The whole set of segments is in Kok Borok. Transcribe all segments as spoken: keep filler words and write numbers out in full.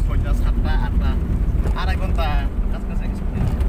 Koita satta, atta, arai ghonta, kacha kachi ekhe sokphaio.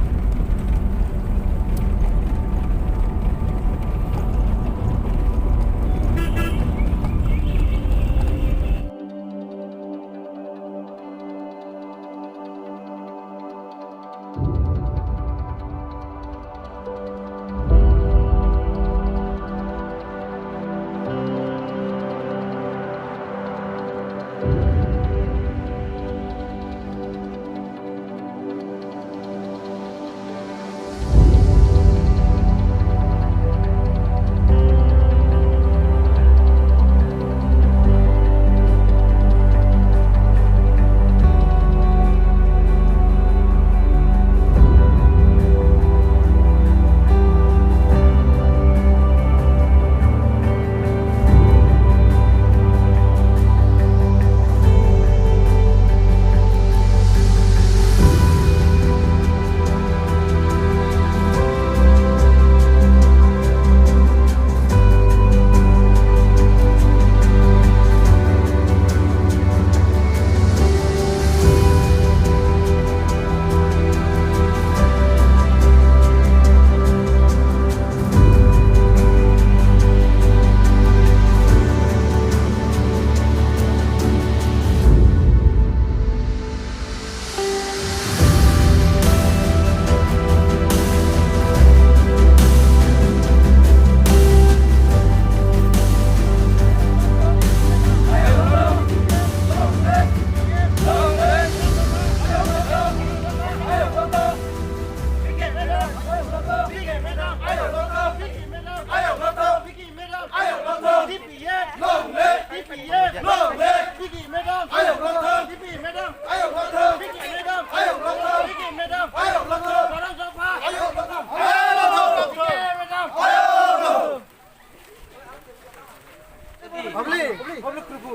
Madam! Ayok Lothong! T P F! Long live! T P F! Long live! T P F! Long live! T P F! Madam! Ayok Lothong! T P F! Madam! Ayok Lothong! T P F! Madam! Ayok Lothong! T P F! Madam! Ayok Lothong! Borok Dopha! Ayok Lothong! Ayok Lothong! T P F! Madam! Ayok Lothong! Public, public kuku.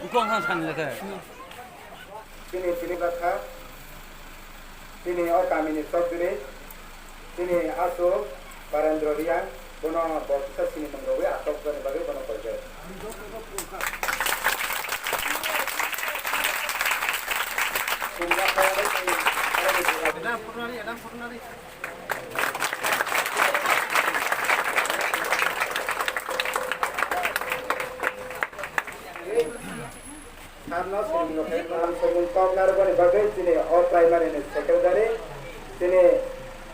Kuku ang san lekha. Chini, chini bakha, chini o kamini sokdiri, chini aswk Barendra Reang, bono bo kisa sini mwngrogwi aswk jani bagwi bono koijak. Chini bakha, chini, Adam Purnari, Adam Purnari. Sarno samung kok narwknani bagwi chini o primary ni secretary, chini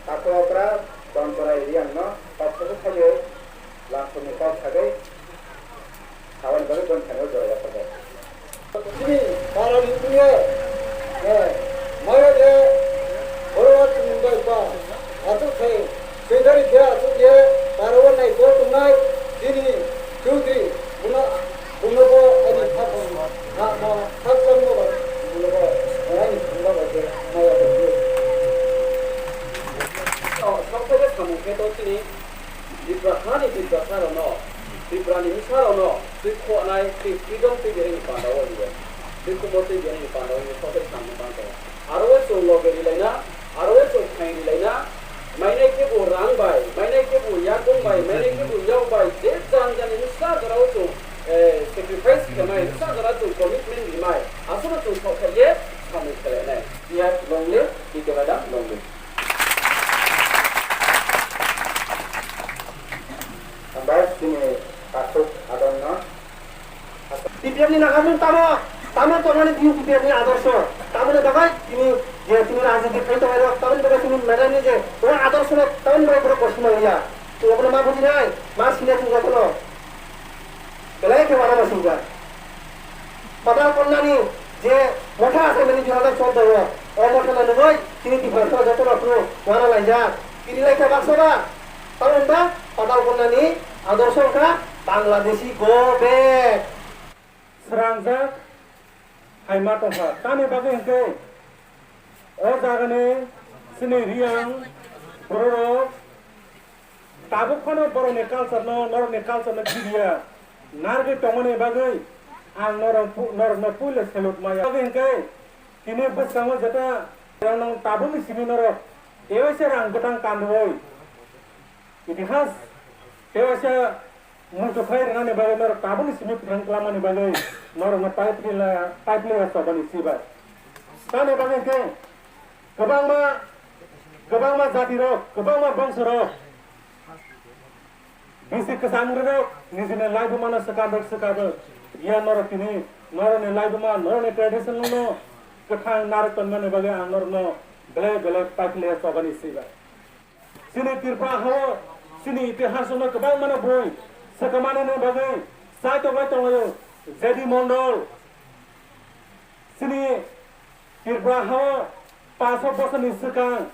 takhuk okra Donchorai Reang no kok sobo khaiwi lamsokni kok sagwi. Aboni bagwi boni thani o jora yapharjak. Chini parani wngya, eh, maya je borok chini bai pa aswk khai swidari khe aswk ye parao naiko tongnai chini Chaudhary buno, bunobo ani khakang khakma khakchangma bai bunobo ani thangma bai khe maya bai khe. O, sok phai khe samung khe to chini Tipra hani Tiprasa rokno, Tiprani bwsa rokno twi khoknai, twi freedom twi berani panda o hiya. Twi kumo twi berani panda o hiya, kothai samung tang tongo. Aro o chwng loge rilaina, aro o chwng phain rilaina, mainai khe bo rang bai, mainai khe bo yakung bai, mainai khe bo yak bai, je jang jani bwsa jora o chwng, eh, sacrifice khaimai, bwsa jora chwng commitment rimai, aswkno chwng sok khaye samung khlainai. Yes, long live, T K madam, long live. Hambai chini takhuk adamno. T P F ni naharmung tamo, tamo tongnani tini T P F ni adorsho. Tamoni bagwi tini je tini rajniti khai tongnai rok, tamoni bagwi tini madam ni je o adorsho no tamoni bagwi borok kosi maliya. Tini obono ma bujinai, ma sinai tini jotono. Belai khe uanama swijak. Patal Konyani je motha achaimani dui hazar chordo o, o motha no nugwi chini Tiprasa joto rok phuru uana laijak. Tini lai khe baksa ba, tamo wngkha Patal Konyani adorsho wngkha Bangladeshi go back. Srangjak hai ma tongkha. Tamni bagwi hwnkhe o jagani chini Reang bororok tabuk phano borokni culture no, norokni culture no kiriya narwgwi tongmani bagwi ang norok pu-, norokno puila salute maya. Bagwi hwnkhe tini bwskango jeta norok tabukni simi norok tewaisa rang bwtang kanrwi itihas tewaisa muchukhlai rwnani bagwi norok tabukni simi phwrwng klamani bagwi Norokno pipe ni la, pipe ni ya chobani sibai. Tamo bagwi khe kwbangma, kwbangma jatirok, kwbangma bongsorok bisi kwchang rok nijini laibuma no swkang rok swkang rok. Ya norok tini norokni laibuma, norokni tradition no kwthang narwk tonmani bagwi ang norokno belai belai pipe ni ya chobani sibai. Chini Tripura hao, chini itihas no kwbangma no bui swkangmani bagwi chai tongwi tonglaio. J D Mondol, chini Tripura hao paanso bosorni swkang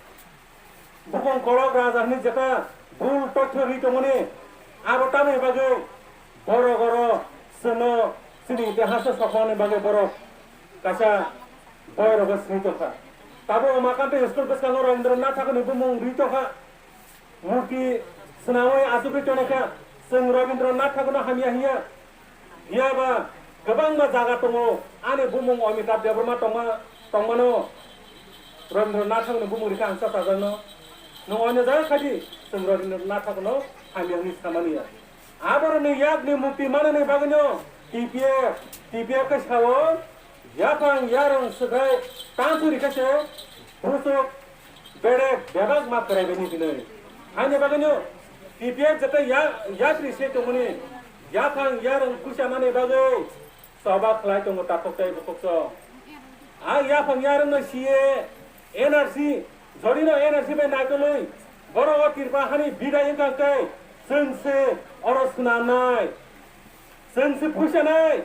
bukung kolok raja hwnwi jeta bul totho ri tongmani, abo tamni bagwi borok oro chwngno chini itihas sokmani bagwi borok kaisa boirogo swi tongkha. Tabuk Umakanta school bwskango Rabindranath Thakurni bumung ri tongkha. Murti swnamwi achugwi tongkha. Chwng Rabindranath Thakurno hamya hiya. Phiya ba kwbangma jaga tongo, ani bumung Amitabh Debbarma tongma, tongmano Rabindranath Thakurni bumung rikha ang chachajakno. Nwng onyo jaga khaidi, chwng Rabindranath Thakurno hamya hwnwi samani ya. Aborokni yakni mukti manani bagwino T P F, T P F khe sao, yaphang yarwng swkrai tangthwi rikha se, busuk bedek bebak ma kwrai bini hinwi. Haini bagwino T P F jeta ya-, yakri se tongmani, yaphang yarwng kuchamani bagwi choba khlai tongo takhuk tei bukhuk song. A yaphang yarwngno C A A, N R C, jodi no N R C bai naitolwi borok o Tripura hani bidai wngkha khe chwng se oro swnamnai, chwng se phuisanai.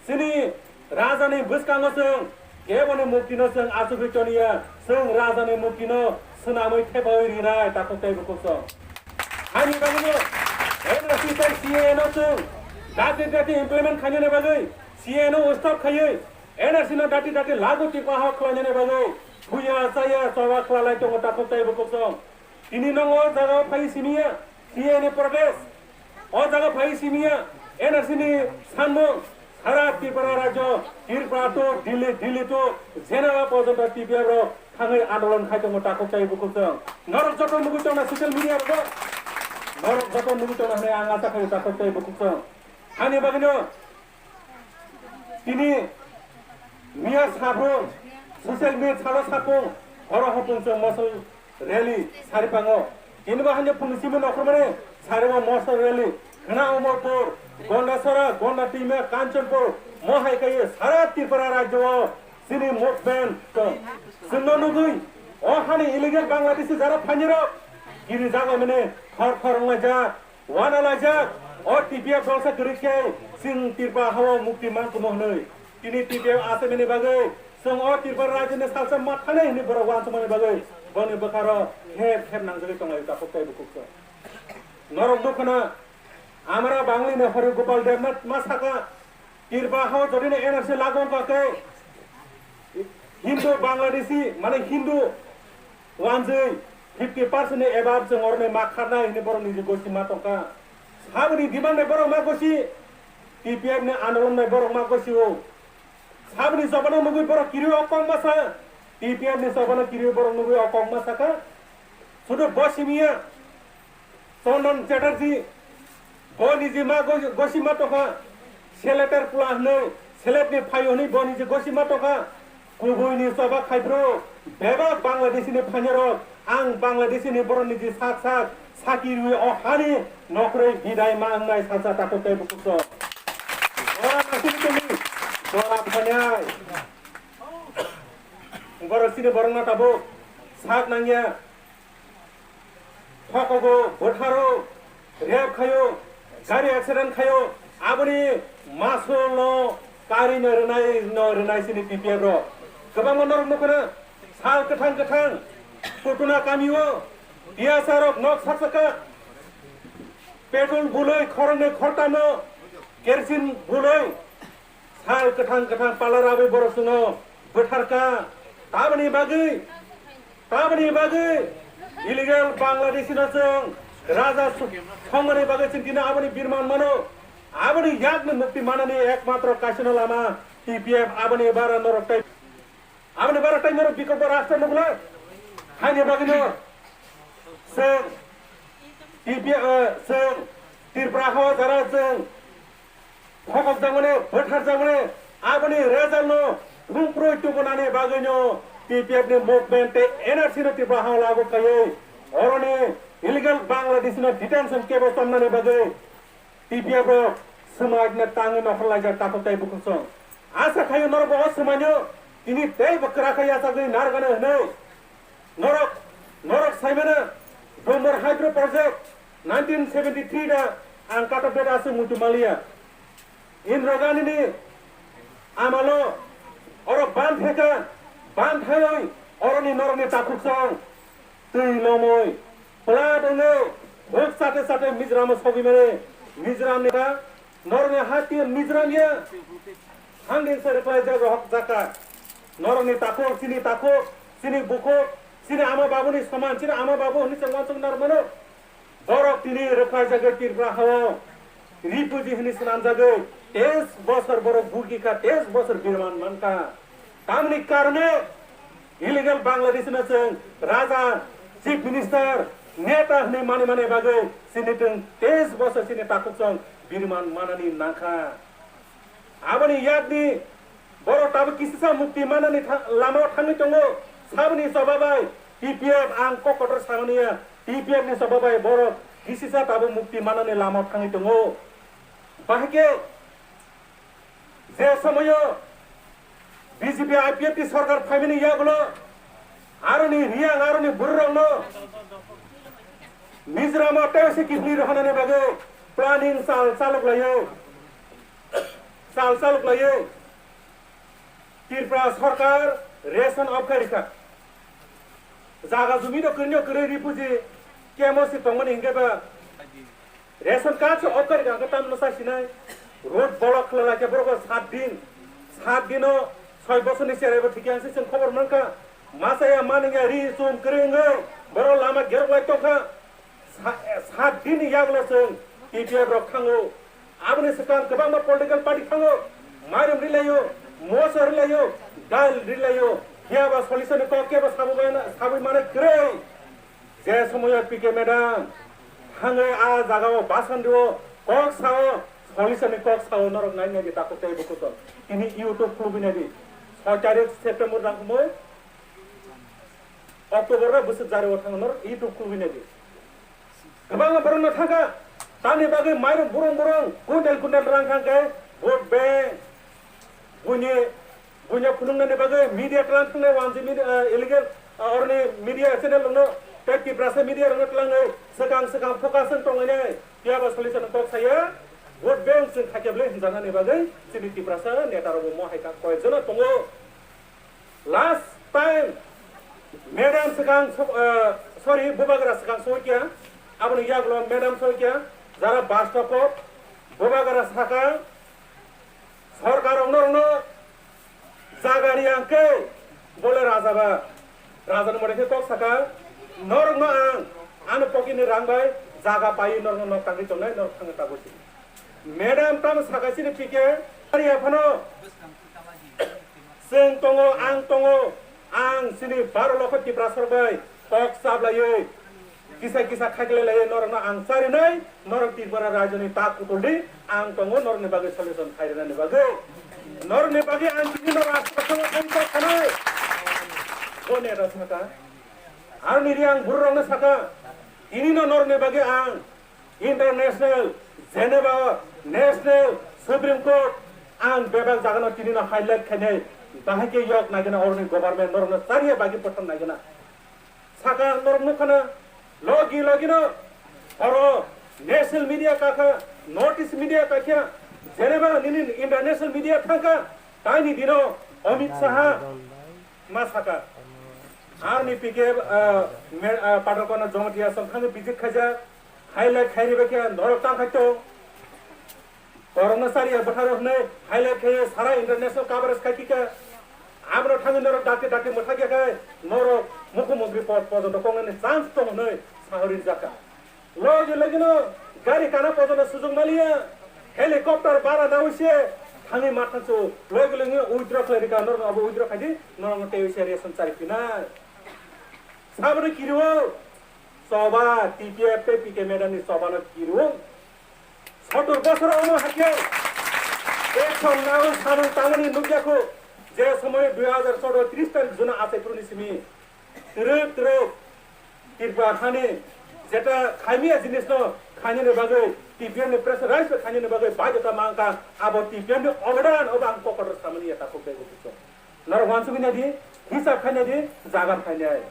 Chini rajani bwskango chwng keboni muktino chwng achugwi toniya, chwng rajani muktino swnamwi thepawi rinai takhuk tei bukhuk song. Haini bagwino N R C tei C A A no chwng dati dati implement khainani bagwi, C A A no stop khaiwi N R C no dati dati lagu tipa hok khlainani bagwi phuya chaya choba khwlalai tongo takhuk tei bukhuk song. Tini nwng o jaga o phai simiya, C A A ni protest. O jaga phai simiya, N R C ni sanmung, sara Tripura rajyo, Tripura to Delhi, Delhi to Geneva porjonto T P F rok thangwi andolon khai tongo takhuk tei bukhuk song. Norok joto nugwi tongna social media rogo. Norok joto nugwi tongna hwnwi ang acha khaio takhuk tei bukhuk song. Hani bagwino tini miya saphung, social media salo saphung, horo hopung chwng mosol rally saripango. Tini bo hanya phung simi nokhormani sarima mosol rally. Khna Omorpur, Gondasora, Gonda Tima, Kanchanpur, mo hai kaiye sara Tripura rajyo o chini movement tong. Chwngno nugwi, o hani illegal Bangladeshi jara phainirok, kiri jaga mene, khor khor wnglaijak. Wana laijak, o T P F dongsa kwrwi khe chwng Tripura hao mukti man kumo hwnwi. Tini T P F achaimani bagwi chwng o Tripura rajyoni salsa ma thanai hwnwi borok uansukmani bagwi boni bwkharo khep khep nangjagwi tonglaio takhuk tei bukhuk song. Norok nukho na, amara Banglini Hari Gopal Debnath ma saka, Tripura hao jodi no N R C lagu wngkha khe Hindu Bangladeshi, mane Hindu wanjwi fifty percent ni above chwng oroni ma kharnai hwnwi borok niji gosi ma tongkha. Saboni demand bai borok ma gosi, T P F ni andolon bai borok ma gosi o. Saboni jobano nugwi borok kiriwi o kok ma sa, T P F ni jobano kiriwi borok nugwi o kok ma saka. Sudu bo simiya, Chandan Chatterjee, bo niji ma go-, gosi ma tongkha, Sylheter pula hwnwi, Sylhet ni phaio hwnwi bo niji gosi ma tongkha, kubui ni choba khai phuru, bebak Bangladeshi ni phainarok, ang Bangladeshi ni borok niji sak sak, saki rwi o hani nokroi bidai ma wngnai salsa takhuk tei bukhuk song. Borom asini tongwi, borom khanai. Borok sini borok no tabuk sak nangya. Thokogo, bwtharo, rape khaio, gari accident khaio, aboni masulno karino rwnai, no rwnai sini T P F rok. Kwbangma norok nukho na, sal kwthang kwthang, Kutuna kamio, tiyasa rok nok sak saka, petrol buloi, khoroknwi khortamno, kerosene buloi, sal kwthang kwthang pala rabwi borok chwngno bwtharkha. Tamoni bagwi, tamoni bagwi illegal Bangladeshi no chwng raja su-, thongmani bagwi chwng tini aboni birman mano. Aboni yakni mukti manani ekmatro kaisano lama T P F. Aboni bara norok tai, aboni bara tai norok bikolpo rasta nukla. Haini bagwino chwng T P F, eh, chwng Tripura hao jara chwng Phokokjakmani, bwtharjakmani, aboni result no thumprwi tubunani bagwino T P F ni movement tei N R C no Tripura ha lagu kaiwi oroni illegal Bangladeshi no detention camp o chomnani bagwi T P F rok swmaina tangwi nokhorlaijak takhuk tei bukhuk song. Asa khaio norok bo o swmaino tini tei bo kwrak khe yachagwi narwkgano hwnwi. Norok, norok saimano Dombor Hydro Project nineteen seventy three da ang katok beda aswk muitu maliya. Indra Gandhi ni amalo oro ban theka, ban thayoi oroni norokni takhuk song twi lomoi pla dengoi huk chate chate Mizoram sogwi mane Mizoram ni ta norokni hati Mizoram ya hangdin sare kwlai jaga hok jaka norokni takhuk chini takhuk chini bukhuk chini ama babuni soman chini ama babu hwnwi chwng wansuk nar mano. Borok tini rwkhlaijagwi Tripura hao refugee hwnwi swnamjagwi teis bosor borok bugikha, teis bosor birman mankha. Tamni karone illegal Bangladesh no chwng raja, chief minister, neta hwnwi mani mani bagwi chini twng teis bosor chini takhuk chwng birman manani nangkha. Aboni yakni borok tabuk kisisa mukti manani tha-, lamao thangwi tongo. Saboni choba bai T P F ang kok kotor samani ya. T P F ni choba bai borok kisisa tabuk mukti manani lamao thangwi tongo. Bahai khe je somoyo B J P I P F T sorkar phaimani yagulo aroni riyang aroni burrokno Mizoram o tei se kidney rohonani bagwi planning sal saluk laio. Sal saluk laio. Tripura sorkar ration off kha rikha. Jaga jumi no kwrwino kwrwi refugee camp o se tongmani hinkhe ba ration card se off kha rikha, hwnkhe tamno sa sinai. Road block khlai lai khe borok sat din, sat dino soi bosorni cherai bo thikya se chwng khobor mankha. Masa ya maningya ri chum kwrwi wngwi borok lama gerok lai tongkha. Sa-, sat dini yagulo chwng T P F rok thango. Aboni swkang kwbangma political party thango. Mairum rilaio, moso rilaio, dal rilaio. Phiya ba solution ni kok kebo sabwi mane, sabwi mane kwrwi. Je somoyo P K madam thangwi a jagao basan rio, kok sao, solution ni kok sao norok nai nai di takhuk tei bukhuk tong. Tini YouTube khulubwi nai di. Soi tarik September nang kumui. October ro bwswk jari o thang norok YouTube khulubwi nai di. Kwbangma borokno thangkha, tamni bagwi mairum burung burung, kuntal kuntal rang thangkhe, vote bank, buini, buini phunuknani bagwi media tlang thangnai wanjwi media, ah, illegal, ah, oroni media channel rokno, tei Tiprasa media rokno tlangwi swkang swkang focus wng tonglainai, phiya ba solution kok saya, vote bank chwng khaikhe bwlai hwnjaknani bagwi chini Tiprasa neta rokbo mo hai kha koyekjono tongo. Last time madam swkang so-, eh, sorry, bubagra swkang soikya, aboni yagulo madam soikya, jara bus stop o bubagra saka, sorkar rokno rokno jaga riyang khe bole raja ba, raja ni mode khe kok saka, norokno ang ani pocket ni rang bai jaga pai norokno nok tangwi tongnai, norok thangwi tabuk si. Madam tamo saka chini P K, ari aphano. Chwng tongo, ang tongo, ang chini baro lokho Tiprasarok bai kok chablaiwi kisa kisa khaikhlai laiwi norokno ang charinai, norok Tripura rajyoni tak kutuldi ang tongo, norokni bagwi solution khairwnani bagwi. Norokni bagwi ang tini norok aswk aswk thangwi kok sanai. Bo neta saka. Aroni ri ang bururokno saka. Tinino norokni bagwi ang International, Geneva, National, Supreme Court, ang bebak jagano tinino highlight khainai, bahai khe yok naigena oroni government norokno chariya bagwi pothor naigena. Saka norok nukhana, logi logino, oro national media kakha, North East media kakha, Geneva nini international media thangkha, taini dino Amit Saha ma saka. Aroni P K, ah, me-, ah, Padalkona Jamatia song thangwi visit khaijak. Highlight khairi bai khe norok tang khai tong. Korokno chariya bwtharo hwnwi highlight khai sara international coverage khai kha. Abono thangwi norok dakti dakti mwthak ya khai norok mukhyamantri pod porjonto kongnani chance tong hwnwi sahori rijak kha. Logi logino gari kana porjonto sujung maliya, helicopter bara nawi se thangwi ma thangsu. Logi logino withdraw khlai rikha, norok abo withdraw khai di, norok tei se ration chari phinai. Sabono kiriwo. Choba, T P F tei P K madam ni choba no kiriwo. Sotor bosor omo hakhe Ek samnao samung tangmani nukya kho, je somoy dui hazar choudo tris tarik juna achai phuruni simi twrwk twrwk Tripura hani jeta khaimya jinisno khainani bagwi T P M ni pressurize khainani bagwi baidhota mangkha, abo T P M ni obodan obo ang kokotor samani ya takhuk tei upiso. Norok wansugwi naidi, hisab khainai di, jaga phainai.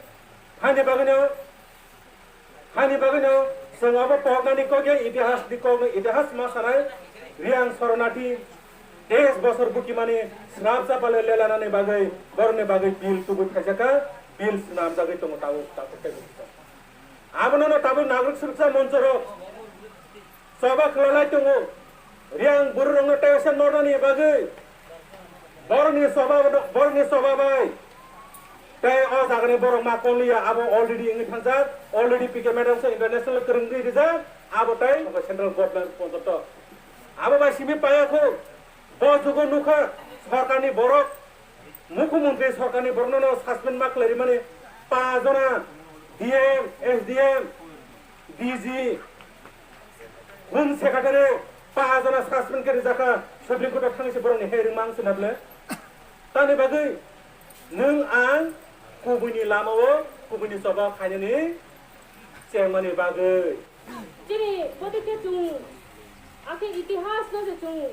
Haini bagwino, haini bagwino chwng abo koknani kok ya itihas ni kokno itihas ma sanai, Riyang Soronati teis bosor bukimani swnam chapale lelanani bagwi borokni bagwi bill tubui phaijaka, bill swnamjagwi tongo tabuk tabuk tei bukhusa. Abono no tabuk nagruk suksa monchorok choba khwlalai tongo. Riyang bururokno tei osen nornani bagwi borokni choba, borokni choba bai tei o jagani borok ma konliya abo already wngwi thangjak, already P K madam se international kwrwngwi rijak, abo tei central government porjonto abo bai simi paya kho. Bo jugo nukha sorkarni borok, mukhyamantri sorkarni borokno suspend ma khlai rimani, pa jona D M, S D M, D G, Home Secretary, pa jona suspend khe rijak kha, Supreme Court o thangwi se borokni hai rwmang se na ble. Tani bagwi nwng ang kubuini lama o kubuini choba khainani chengmani bagwi. Chini botike chwng akhe itihas no je chwng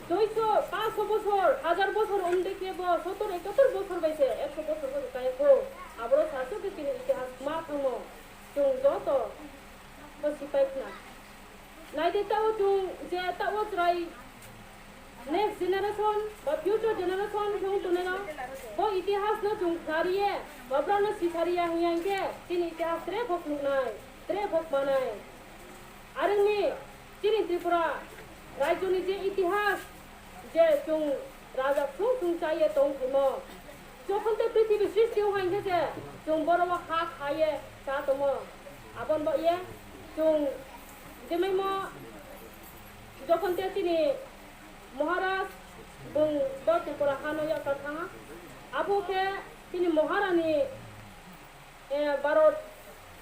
duiso, paanso bosor, hajar bosor wngde khe bo sottor ekator bosor bai se ekso bosor bo kaya kho. Aboro sasu khe chini itihas ma thangmo chwng joto bo sipai khna. Naidi tao chwng je tao chwrai next generation ba future generation chwng tongnai no bo itihas no chwng khnariye ba borok no sithariya hingya hingke chini itihas tre phok nuknai, tre phok manai. Arwngni chini Tripura rajyoni je itihas je chwng raja sung sung chaiye tong phaimo, jokhon te prithibi srishti wng hai khe je chwng borok o ha khaye cha tongo, aboni bagwi chwng jemaimo jokhon te chini Maharaj bung bo Tripura hano yakar thanga, abo khe chini Maharani Eh, Bharat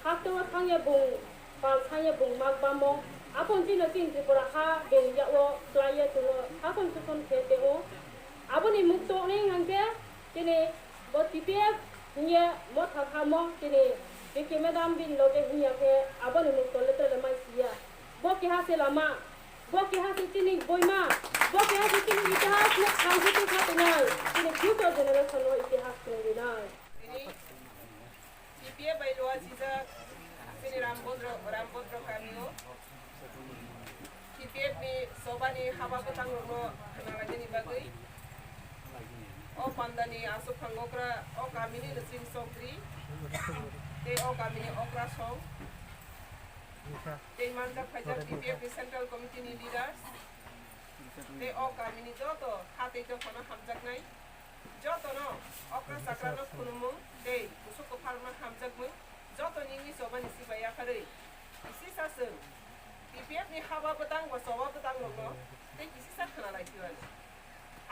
hakteo thangya bung pal sangya bung mak bamo. Apon chino chini Tripura ha beng yao klaiya tongo. Hakon sukon khe teo. Aboni mukto ni hangke chini bo T P F hingye motha khamo chini P K madam bini loge hingya khe aboni mukto letra le mai siya. Bo keha se lama, bo keha se chini boima, bo keha se chini itihas no thangsi twi kha tongnai, chini future generation no itihas tongrinai. T P F bai luachijak chini Rambodro, Rambodro kamio T P F ni sobani haba bwtangrokno khwnalainani bagwi o pandani aswk phango okra o kamini Lwsing Chowdhury tei o kamini okra song tei manjak phaijak T P F ni Central Committee ni leaders tei o kamini joto kha tei dophano hamjaknai. Jotono okra chakrano khulumung tei kusuk kupharma hamjakmung joto nini chobani sibai yakarwi kisisa chwng T P F ni haba bwtang bo choba bwtang rokno tei kisisa khwnalai phiyo.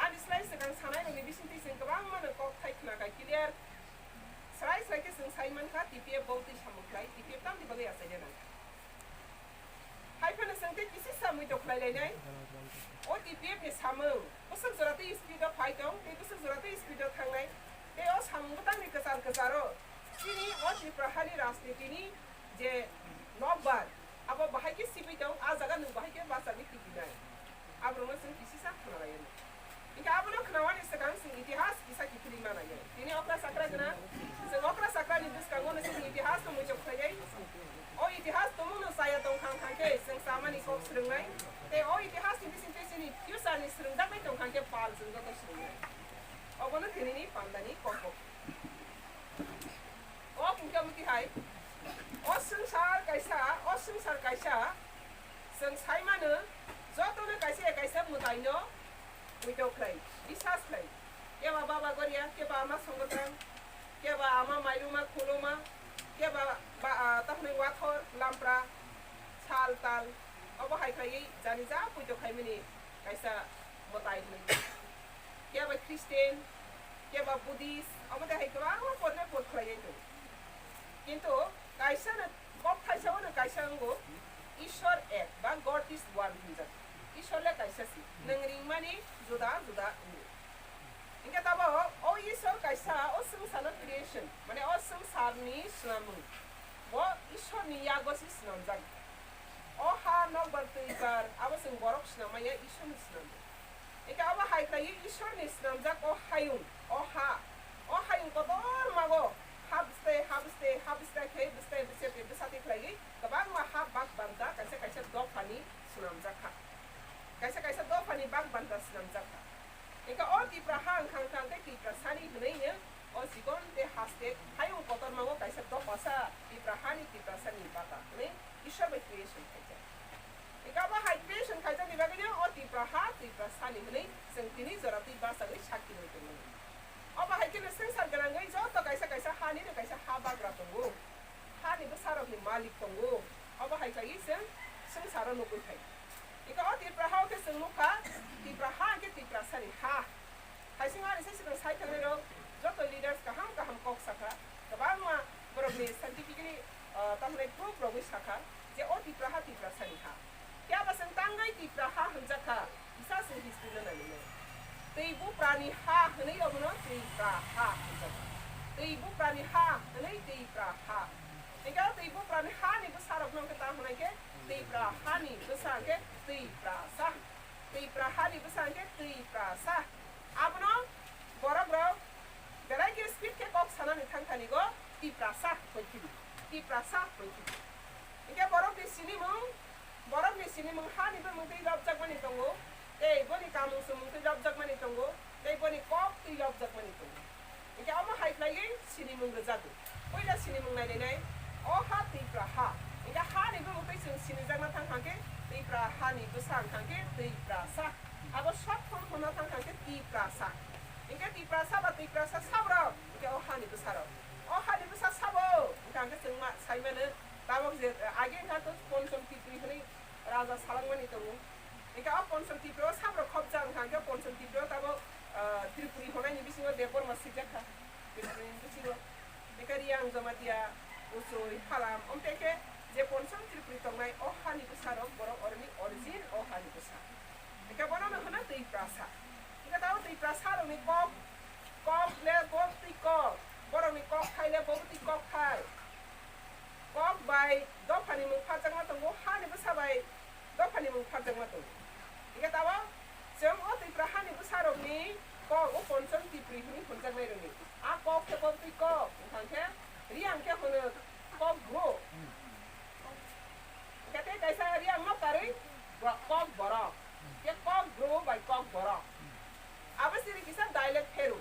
Ani slai swkang sanai rokni bisingtwi chwng kwbangmano kok thai khna kha clear. Srai srai khe chwng sai mankha T P F bo twi samung khlai, T P F tamni bagwi achaina nangkha. Hai phano chwng tei kisisa muitok khlai lainai. O T P F ni samung bwswk jora tei speed o phai tong, tei bwswk jora tei speed o thangnai. Tei o samung bwtangni kwchar kwcharo chini o Tripura hani rajniti ni je nokbar, abo bahai khe sibui tong, a jaga nwng bahai khe bachagwi tibinai. Aborokno chwng kisisa khwnalaio. Hinkhe abono khwnawani swkang chwng itihas kisa kiphilwi manaio. Tini okra chakra gwnang, chwng okra chakrani bwskango no chini itihas no muitok khlainai. O itihas tongmungno chaya tongkha wngkha khe chwng chamani kok swrwngnai. Tei o itihas ni bisingtwi chini future ni swrwngjaknai tongkha khe pal chwng joto swrwngnai. Obono tinini pandani kok bo. O hwnkhe omo tihai, o swngchar kaisa, o swngchar kaisa, chwng sai mano, jotono kaisa ya kaisa mwtaino muitok khlai, bisas khlai. Keba Baba Goria, keba Ama Songwtang, keba Ama Mairuma Khuluma, keba ba, ah, takhwnwi Wathor, Lampra, Sal, Tal, obo hai khlaiwi jani ja muitok khaimani kaisa mwtai hwnwi. Keba Christian, keba Buddhist, omo tei hai kwbangma podre pod khlaiwi tongo. Kintu kaisa no, kok thaisa o no kaisa wngo, Ishwar ek ba God is one hinjak. Ishwar le kaisa si, nwng ringmani juda juda wngo. Hinkhe tabo o Ishwar kaisa, o swngcharno creation, mane o swngcharni swnamung, bo Ishwarni yago se swnamjak. O ha nokbar twi bar abo chwng borok swnam manya, Ishwarni swnamjak. Hinkhe abo hai khlaiwi Ishwarni swnamjak o hayung, o ha, o hayung kotormago ha bwstai, ha bwstai, ha bwstai khe bwstai bwsate bwsate khlaiwi kwbangma ha bak banta kaisa kaisa dophani swnamjak kha. Kaisa kaisa dophani bak banta swnamjak kha. Hinkhe o Tipra ha wngkha, wngkha hinkhe Tiprasani hwnwi no o chikon tei haste hayung kotorma o kaisa dophasa Tipra hani Tiprasani bata hwnwi Ishwar bai creation khaijak. Hinkhe abo hai creation khaijakni bagwino o Tipra ha Tiprasani hwnwi chwng tini jora twi bachagwi sakhi rwui tongo. Obo hai kheno swngchar gwnangwi joto kaisa kaisa hanino kaisa ha bagra tongo. Hani bwsarokni malik tongo. Obo hai khlaiwi chwng swngcharo nugwi phai. Ika o Tipra ha o khe chwng nukha, Tipra ha khe Tiprasani ha. Haising ani sai swkang sai thangnairok joto leaders kaham kaham kok sakha. Kwbangma borokni scientifically, ah, tamhinai proof rogwi sakha je o Tipra ha Tiprasani ha. Phiya ba chwng tangwi Tipra ha hwnjak kha, kisa chwng history no nainai. Twi buprani ha hwnwi obono Tipra ha hwnjak kha. Twi buprani ha hwnwi Tipra ha. Hinkhe o twi buprani hani bwsarokno hinkhe ta hwnai khe Tipra hani bwsa hinkhe Tiprasa. Tiprahani bwsa hinkhe Tiprasa. Abono borokrok belai khe speed khe kok sanani thangthanigo Tiprasa hoi phili. Tiprasa hoi phili. Hinkhe borokni sinimung, borokni sinimung hani bumung twi lobjakmani tongo, tei boni kamung sumung twi lobjakmani tongo, tei boni kok twi lobjakmani tongo. Hinkhe omo hai khlaiwi sinimung rwjago. Puila sinimung nainai nai, o ha Tipra ha. Hinkhe hani bumung twi chwng sinijakna thang thang khe Tipra hani bwsa wng thang khe Tiprasa. Abo short form hwnna thang thang khe Tiprasa. Hinkhe Tiprasa ba Tiprasa sabrok, hinkhe o hani bwsarok. O hani bwsa sabo, hinkhe ang khe chwng ma-, sai mano, tabok je, age wngkha to Ponchom Tipri hwnwi raja salangmani tongo. Hinkhe o Ponchom Tipra o sabrok khopjak wngkha, hinkhe Ponchom Tipra o tabok, ah, Tripuri hwnnaini bisingo Debbarma swijak kha, Tripurini bisingo. Hinkhe Reang, Jamatia, Uchui, Halam, omtei khe je Ponchom Tripuri tongnai, o hani bwsarok borok oroni origin o hani bwsa. Hinkhe bonono hwno Tiprasa. Hinkhe tabok Tiprasarokni kok, kok le bo twi kok, borokni kokthai le bo twi kokthai. Kok bai dophani mung pharjakma tongo, hani bwsa bai dophani mung pharjakma tongo. Hinkhe tabok chwng o Tipra hani bwsarokni kok o Ponchom Tipri hwnwi hwnjaknairokni. A kok khe bo twi kok, wngkha khe Reang khe hwno kok bro. Hinkhe tei kaisa Reang no karwi kok borok. Hinkhe kok bro bai kok borok. Abo siri kisa dialect pheru.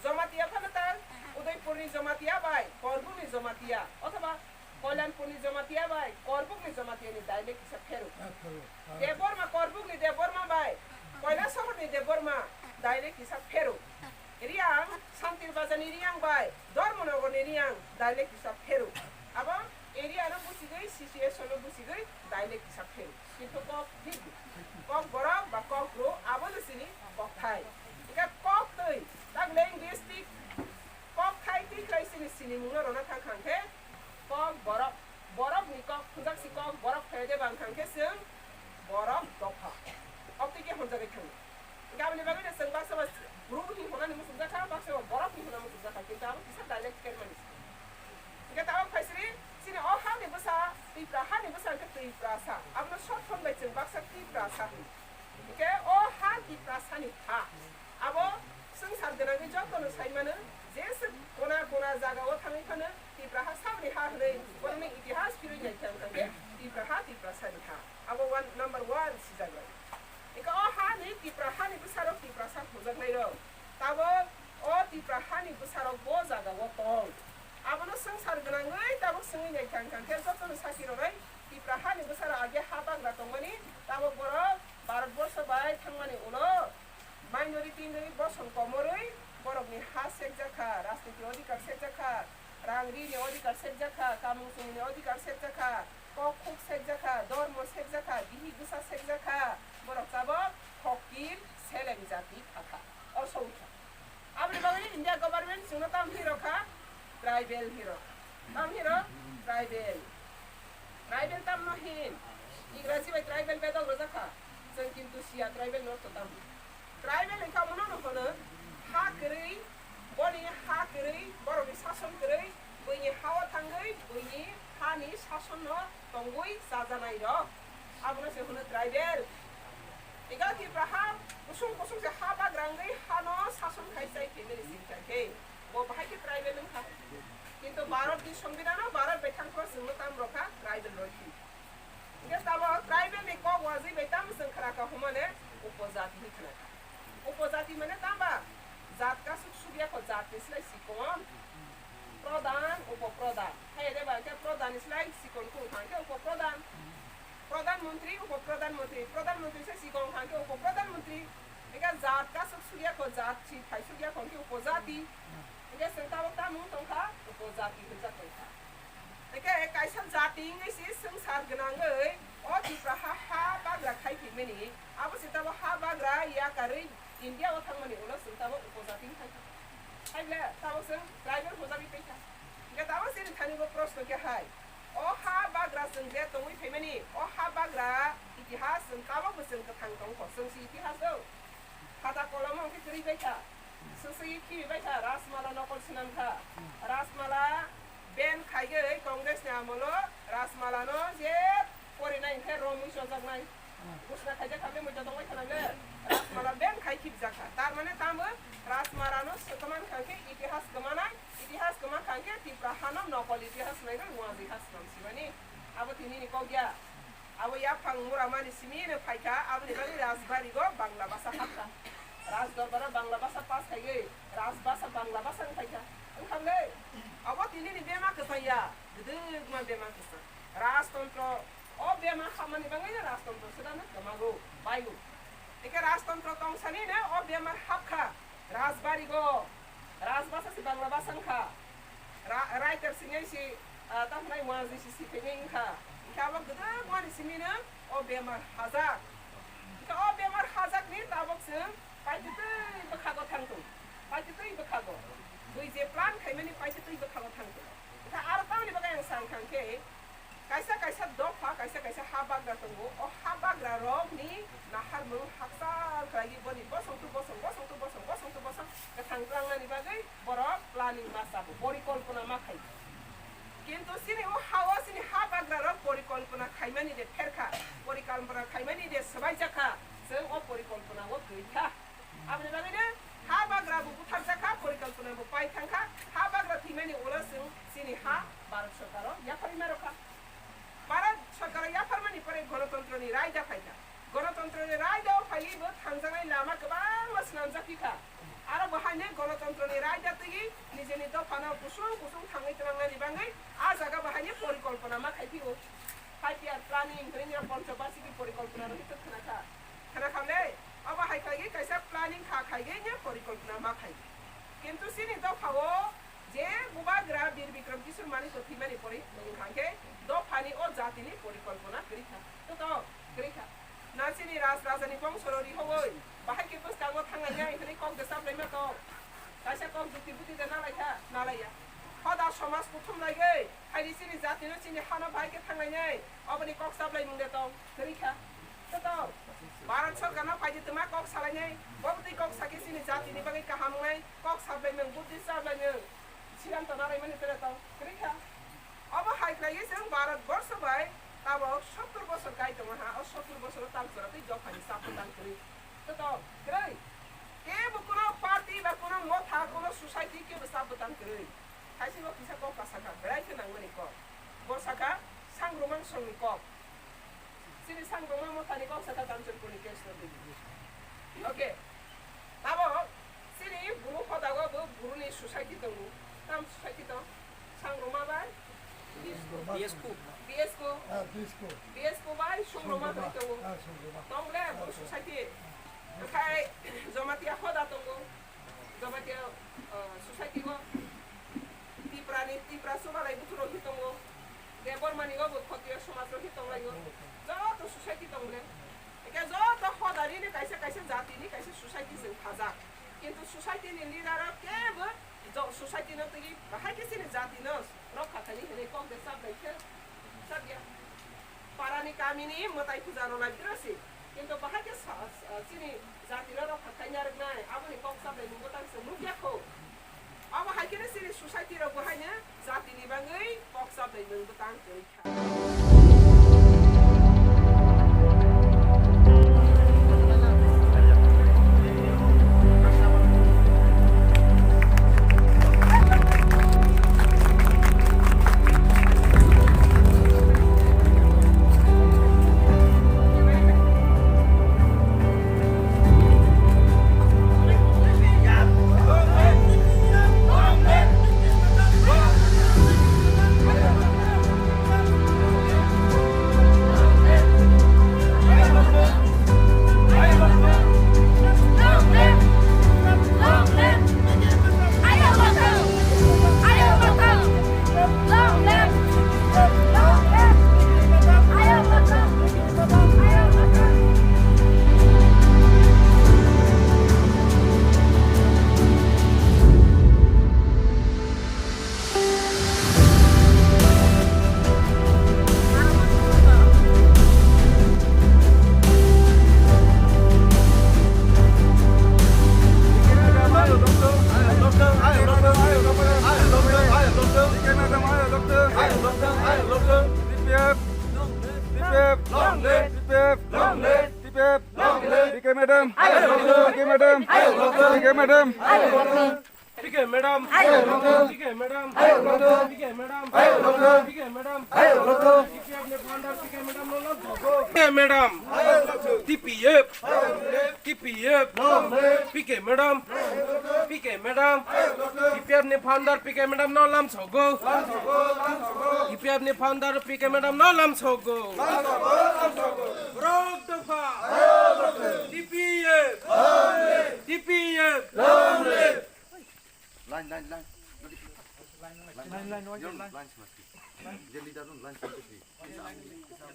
Jamatia phano ta Udaipurni Jamatia bai Korbukni Jamatia othoba Kalyanpurni Jamatia bai Korbukni Jamatiani dialect kisa pheru. Ah, pheru. Ah. Debbarma, Korbukni Debbarma bai Koilasohorni Debbarma dialect kisa pheru. Reang, Santir Bazarni Reang bai Dharmanagarni Reang dialect kisa pheru. Abo area no buchigwi, situation no buchigwi dialect kisa pheru. Kintu kok big, kok borok ba kok bro, abo no chini kokthai. Hinkhe kok twi, tak linguistic, kokthai twi khlai chini sinimung no rwna thang kha hinkhe kok borok, borok ni kok, hwnjak si kok borok phai de bang kha hinkhe chwng borok dopha. Kok twi khe hwnjagwi thango. Hinkhe aboni bagwi no chwng baksa ba bru hi hwnani muchungjak kha, baksa ba borok hi hwnani muchungjak kha, kintu abo kisa dialect khe mani. Hinkhe tabok phaisiri, chini o hani bwsa, Tipra hani bwsa hinkhe Tiprasa. Abono short form bai chwng baksa Tiprasa hino. Hinkhe o ha Tiprasani ha. Abo swngchar gwnangwi jotono sai mano, jeswk kona kona jagao thangwi phano Tipra ha saboni ha hwnwi borokni itihas phirwi nai thang thang khe Tipra ha Tiprasani ha. Abo one, number one sijak rok. Hinkhe o hani Tipra hani bwsarok Tiprasa hwnjaknairok. Tabok o Tipra hani bwsarok bo jagao tong. Abono swngchar gwnangwi tabok swngwi nai thang thang khe jotono sakhi rwnai Tipra hani bwsarok age ha bagra tongmani, tabok borok Bharatborsho bai thangmani ulo minority wngwi boson komorwi borokni ha sekjak kha, rajniti odhikar sekjak kha, rang rini odhikar sekjak kha, kamung chumungni odhikar sekjak kha, kok khuk sekjak kha, dormo sekjak kha, bihik bwsa sekjak kha, borok tabok phokir seleng jati kha kha. O songkha. Aboni bagwi India government chwngno tam hi rokha? Tribal hi rokha. Tam hi rok? Tribal. Tribal tamno hin? Ingraji bai tribal bedok rwjak kha. Chwng kintu siya tribal no to tamo. Tribal wngkha mono no hwno ha kwrwi, boni ha kwrwi, borokni sason kwrwi, buini hao thangwi, buini hani sason no tongwi chajanai rok. Abono se hwno tribal. Ega Tipra ha kusung kusung se ha bagra wngwi hano sason khai chai phaimani singcha khe. Bo bahai khe tribal wngkha. Kintu Bharat ni Songbidan o Bharat bai thangphro chwngno tam rokha tribal rok hi. Hingke tamo tribal ni kok wajwi bai tamo chwng khna kha humane upojati hi khna kha. Upojati mane tamba jat kasuk sugya kho jat ni slai sikon. Pradhan, upopradhan. Hai de ba ke pradhan ni slai sikon kung thang ke upopradhan. Pradhan mantri, upopradhan mantri. Pradhan mantri se sikon thang ke upopradhan mantri. Ega jat kasuk sugya kho jat si phai sugya kho ke upojati. Ega se tamo tamo tong kha upojati hwnjak tong kha. Eke kaisa jati wngwi se swngchar gwnangwi o Tipra ha, ha bagra khai phaimani, abo se tamo ha bagra yakarwi India o thangmani ulo chwng tamo upojati wngkha. Hai le tamo chwng tribal hojagwi paikha. Hingke tamo chini thani bo proshno khe hai, o ha bagra chwng je tongwi phaimani, o ha bagra itihas chwng tamo bo chwng kwthang tongkho, chwng se itihas o khata kolomo hwnkhe kwrwi baikha. Swswi khibi baikha, Rajmala nokol swnam kha. Rajmala ban khaigwi Congress ni amolo Rajmala no je porinai hwnkhe romwi chojaknai. Busna khaijak kha bemai tongbai khana le Rajmala ban khai khibjak kha. Tar mane tamo Rajmala no swkman kha khe itihas kwmanai, itihas kwma kha khe Tipra hano nokol itihas nai khe wngwi ha swnam sibani. Abo tini ni kok ya. Abo yaphang muramani simi no phaikha, aboni bagwi Rajbari go Bangla basa hapkha. Raj Dorbar o Bangla basa pass khaigwi, Raj basa Bangla basa wng phaikha. Wngkha le, abo tini ni bema kwchang ya, gwdwkma bema kwchang. Rajtontro, o bema hapmani bagwi no Rajtontro swdano kwmago, baigo. Eke Rajtontro tongsani no o bema hapkha. Rajbari go, Rajbasa se Bangla basa wngkha. Ra-, writer sinai si, ah, tamhnai muanjwi si siphaiwi wngkha. Hingkhe abo gwdwkmani simino o bemar hajak. Hingkhe o bemar hajakni tabok chwng paititwi bwkhago thangtung. Paititwi bwkhago. Bui je plan khaimani paititwi bwkhago thangtung. Hingkhe aro tamni bagwi ang sa wngkha hingkhe, kaisa kaisa dopha, kaisa kaisa ha bagra tongo. O ha bagra rokni naharmung hakchal khlaigwi boni bosong to bosong, bosong to bosong, bosong to bosong kwthang tlangnani bagwi borok planning ma sabo, porikolpona ma khai. Kintu chini o ha-o chini ha bagra rok porikolpona khaimani de pherkha, porikolpona khaimani de swbaijak kha, chwng o porikolpona o twi kha. Aboni bagwino ha bagra bo butharjak kha, porikolpona bo pai thang kha, ha bagra thwimani ulo chwng chini ha Bharat sorkaro yapharwi ma rw kha. Bharat sorkaro yapharmani pore gonotontroni raida phai kha. Gonotontroni raida o phaiwi bo thangjaknai lama kwbangma swnamjak phi kha. Aro bo haino gonotontroni raida twiwi nijeni dophano kusung kusung thangwi tlangnani bagwi a jaga bo haino porikolpona ma khai phio. Five year planning hwnwi nini Panchbashiki porikolpona rwgwi tong khna kha. Khna kha le, abo hai khlaigwi kaisa planning kha khaigwi nini porikolpona ma khai. Kintu chini dophao je bubagra Bir Bikram Kishore Manikya thwimani pore wngkha khe dophani o jatini porikolpona kwrwi kha. Joto kwrwi kha. Na chini raj rajani bongsoro rihowi bahai khe bwskango thanglainai hwnwi kok de chaplaima tong. Kaisa kok jukti buti de nalaikha, nalaiya. Hoda somaj kuthum laiwi, haini chini jatino chini hano bahai khe thanglainai, oboni kok chaplaimung de tong, kwrwi kha. Joto Bharat sorkarno phaidi twma kok salainai, bo bwtwi kok sakhe chini jatini bagwi kaham wngnai, kok chaplaimung, buddhi chaplaimung, siddhanto nalaimani tere tong, kwrwi kha. Obo hai khlaiwi chwng Bharat borsho bai tabok sottor bosor kai tongo ha, o sottor bosoro tal chora tei dophani chap bwtang kwrwi. Joto kwrwi. Kebo kuno party ba kuno motha, kuno society kebo chap bwtang kwrwi. Hai se bo kisa kok kasa kha, berai khe nangmani kok. Bo sakha Sangrumang songni kok. Chini Sangrumang mothani kok sakha Kanchanpurni case no twi. Okay. Tabok chini buru hodago bo buruni society tongo. Tam society tong? Sangruma bai? B S K. B S K. Ah, B S K. B S K bai Sangruma bai tongo. Ah, Sangruma. Tong le buru society. Okhai Jamatia hoda tongo. Jamatia, ah, society o. Tiprani, Tipra Subalai buthurok hi tongo. Debbarmani o bo Khotiya somaj rok hi tonglaio. Joto society tong le. Eke joto hodani ni kaisa kaisa jati ni kaisa society chwng khajak. Kintu society ni leader rok kebo jo-, society no twi bahai khe chini jati no rokha khaini hinwi kok de chap bai khe chap ya. Para ni kami ni mwtai puja rw lai phiro se. Kintu bahai khe sa-, sa-, chini jati no rokha khaina rwknai, aboni kok chaplai mung bwtang se nukya kho. Abo hai kheno chini society rok bo haino jatini bagwi kok chaplai mung bwtang kwrwi kha. Long live! Long live! Long live! P K madam! Long live! P K madam! Long live! P K madam! P K madam! P K madam! P K madam! P K madam! P K madam! T P F! T P F! P K madam! P K madam! T P F ni founder P K madam no lam sogo! T P F ni founder P K madam no lam sogo! Borok dopha! T P F! T P F! Line, line, line. Line, line, line, line. Line, line, line. Line, line.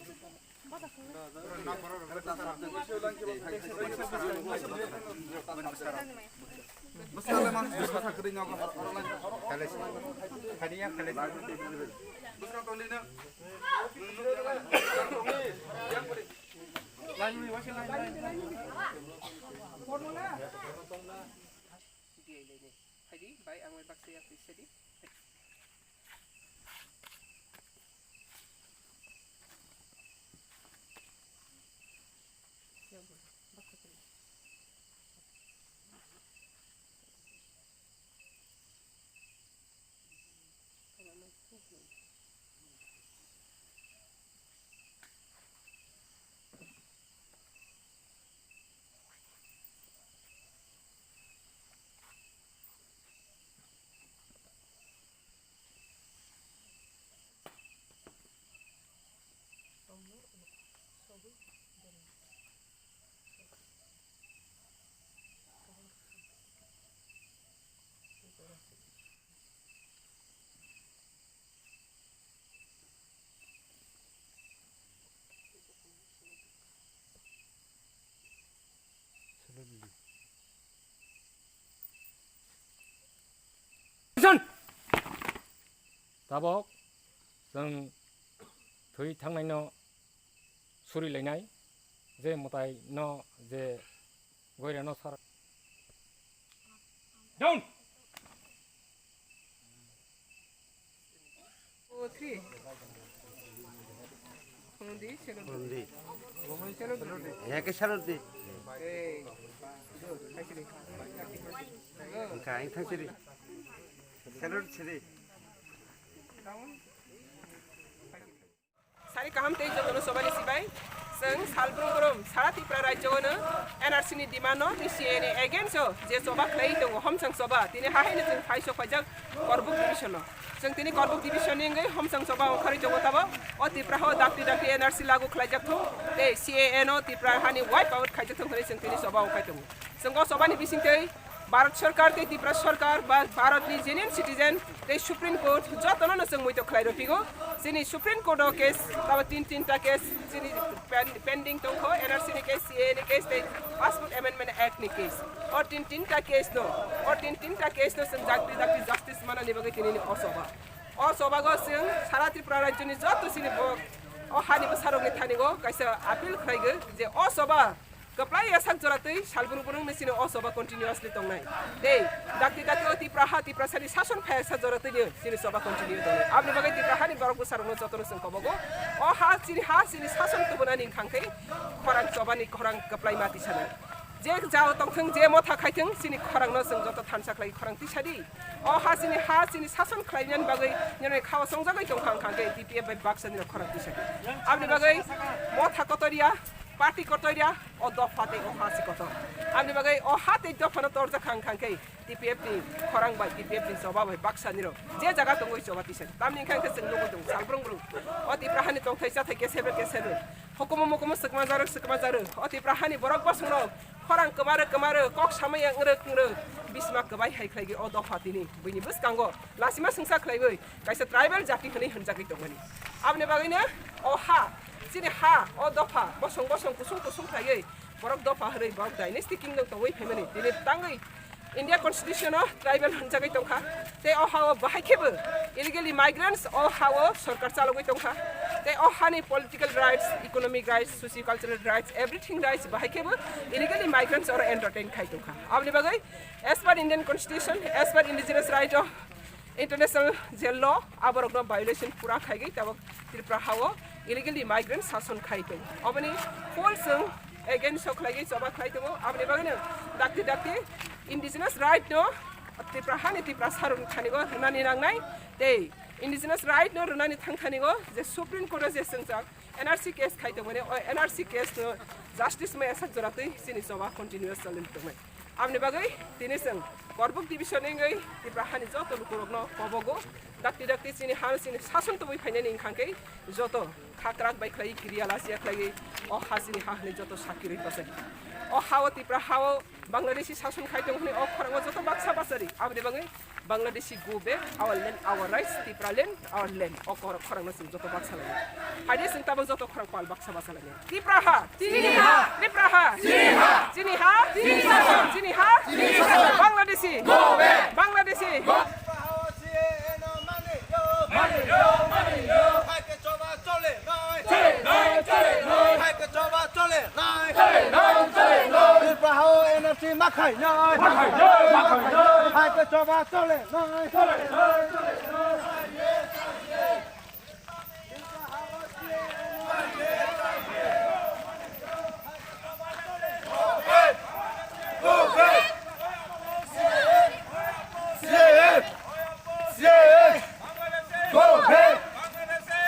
Biyai lainai. Phaidi, bai, ang bai baksa ya, twi sadi. Ya, bo, baksa twi. Tabok chwng thwi thangnaino suri lainai, je mwtai no je goira no sar. Down! Two, three. Phone di, selo di. Phone di. Selo di. Eke selo di. Hey. Good. Hai sidi. Good. Engka, engthang sidi. Selo di sidi. Down. Sari kaham tei jotono chobani sibai. Chwng salbrum brum sara Tripura rajyo-no N R C ni demand-no tei C A A ni against-o je choba khlai tongo, homsang choba, tini hahaino chwng phai sok phaijak Korbuk division-o. Chwng tini Korbuk division-ni wngwi homsang choba ongkharwi tongo tabok. O Tripura-o dakti dakti N R C lagu khlaijak thung tei C A A-no Tripura hani wipe out khaijak thung hwnwi chwng tini choba ongkhai tongo. Chwng o chobani bisingtwi Bharat Sarkar tei Tripura Sarkar ba Bharatni genuine citizen tei Supreme Court jotono no chwng muitok khlai rw phigo. Chini Supreme Court o case tabo tin tinta case chini pen-, pending tongkho, N R C ni case, C A A ni case tei Passport Amendment Act ni case. O tin tinta case no, o tin tinta case no chwng dakti dakti justice manani bagwi tini ni o choba. O chobago chwng sara Tripura rajyoni joto chini bo O hani bwsarokni thani o kaisa appeal khlaigo je o choba kwplai ya sak jora twi salbrum brum ni sini o choba continuously tongnai. Tei dakti dakti o Tipra ha Tipra sani sason phai sak jora twi ni sini choba continue tongnai. Aboni bagwi Tipra hani borok bwsarokno jotono chwng kobogo. O ha chini ha chini sason tubunani wngkha khe khorang chobani khorang kwplai ma tisanai. Je jao tongthwng, je motha khaithwng, chini khorangno chwng joto thansa khlai khorang tisadi. O ha chini ha chini sason khlainani bagwi nini khao songjagwi tongkha wngkha khe T P F bai baksa nini khorang tisadi. Aboni bagwi motha kotoria, party kotoria, o dopha tei o ha si kotor. Aboni bagwi o ha tei dophano torjakha wngkha khe T P F ni khorang bai, T P F ni choba bai baksa nirok je jaga tongwi choba tisadi. Tamni wngkha khe chwng nugwi tongo salbrung brung. O Tipra hani tongthai chathai kesebel kesebel. Hukumu mukumu swkma jarwk swkma jarwk. O Tipra hani borok bosongrok khorang kwmarwk kwmarwk, kok samaya wngrwk wngrwk, bisma kwbai hai khlaigwi o dopha tini buini bwskango lasima swngsa khlaiwi kaisa tribal jati hwnwi hwnjagwi tongmani. Aboni bagwino o ha, chini ha, o dopha bosong bosong kusung kusung khlaiwi borok dopha hwnwi borok dynasty kingdom tongwi phaimani tini tangwi India Constitution o tribal hwnjagwi tongkha. Tei o ha o bahai khebo illegally migrants o ha o sorkar chalogwi tongkha. Tei o hani political rights, economic rights, socio-cultural rights, everything rights bahai khebo illegally migrants oro entertain khai tongkha. Aboni bagwi as per Indian Constitution, as per indigenous right o international je law, aborokno violation pura khaigwi tabok Tripura hao illegally migrant sason khai tongo. Oboni full chwng against o khlaigwi choba khlai tongo. Aboni bagwino dakti dakti indigenous right no Tripura hani Tripura sarung thani o rwnani nangnai tei indigenous right no rwnani thang thani o je Supreme Court o je swngjak N R C case khai tongmani, o N R C case no justice maya sak jora twi chini choba continuous chalwi tongmani. Aboni bagwi tini chwng Korbuk division wngwi Tripura hani joto lukurokno kobogo. Dakti dakti chini ha chini sason tubui phainani wngkha khe joto khakrak bai khlai kiriya lasia khlai o ha chini ha hwnwi joto sakirwi bachai. O ha o Tripura ha o Bangladeshi sason khai tong hwnwi o khorang o joto baksa bachari. Aboni bagwi Bangladeshi go back, our land, our rights, Tripura land, our land. O khorang no chwng joto baksa lai. Haide chwng tabok joto khorang pal baksa baksa lai. Tripura ha. Chini ha. Tripura ha. Chini ha. Chini ha. Chini ha. Chini ha. Chini ha. Bangladeshi. Go back. Bangladeshi. Go. Tripura ha o N R C ma khainai. Ma khainai, ma khainai. Hai ke choba chole nai. Go back! Go back!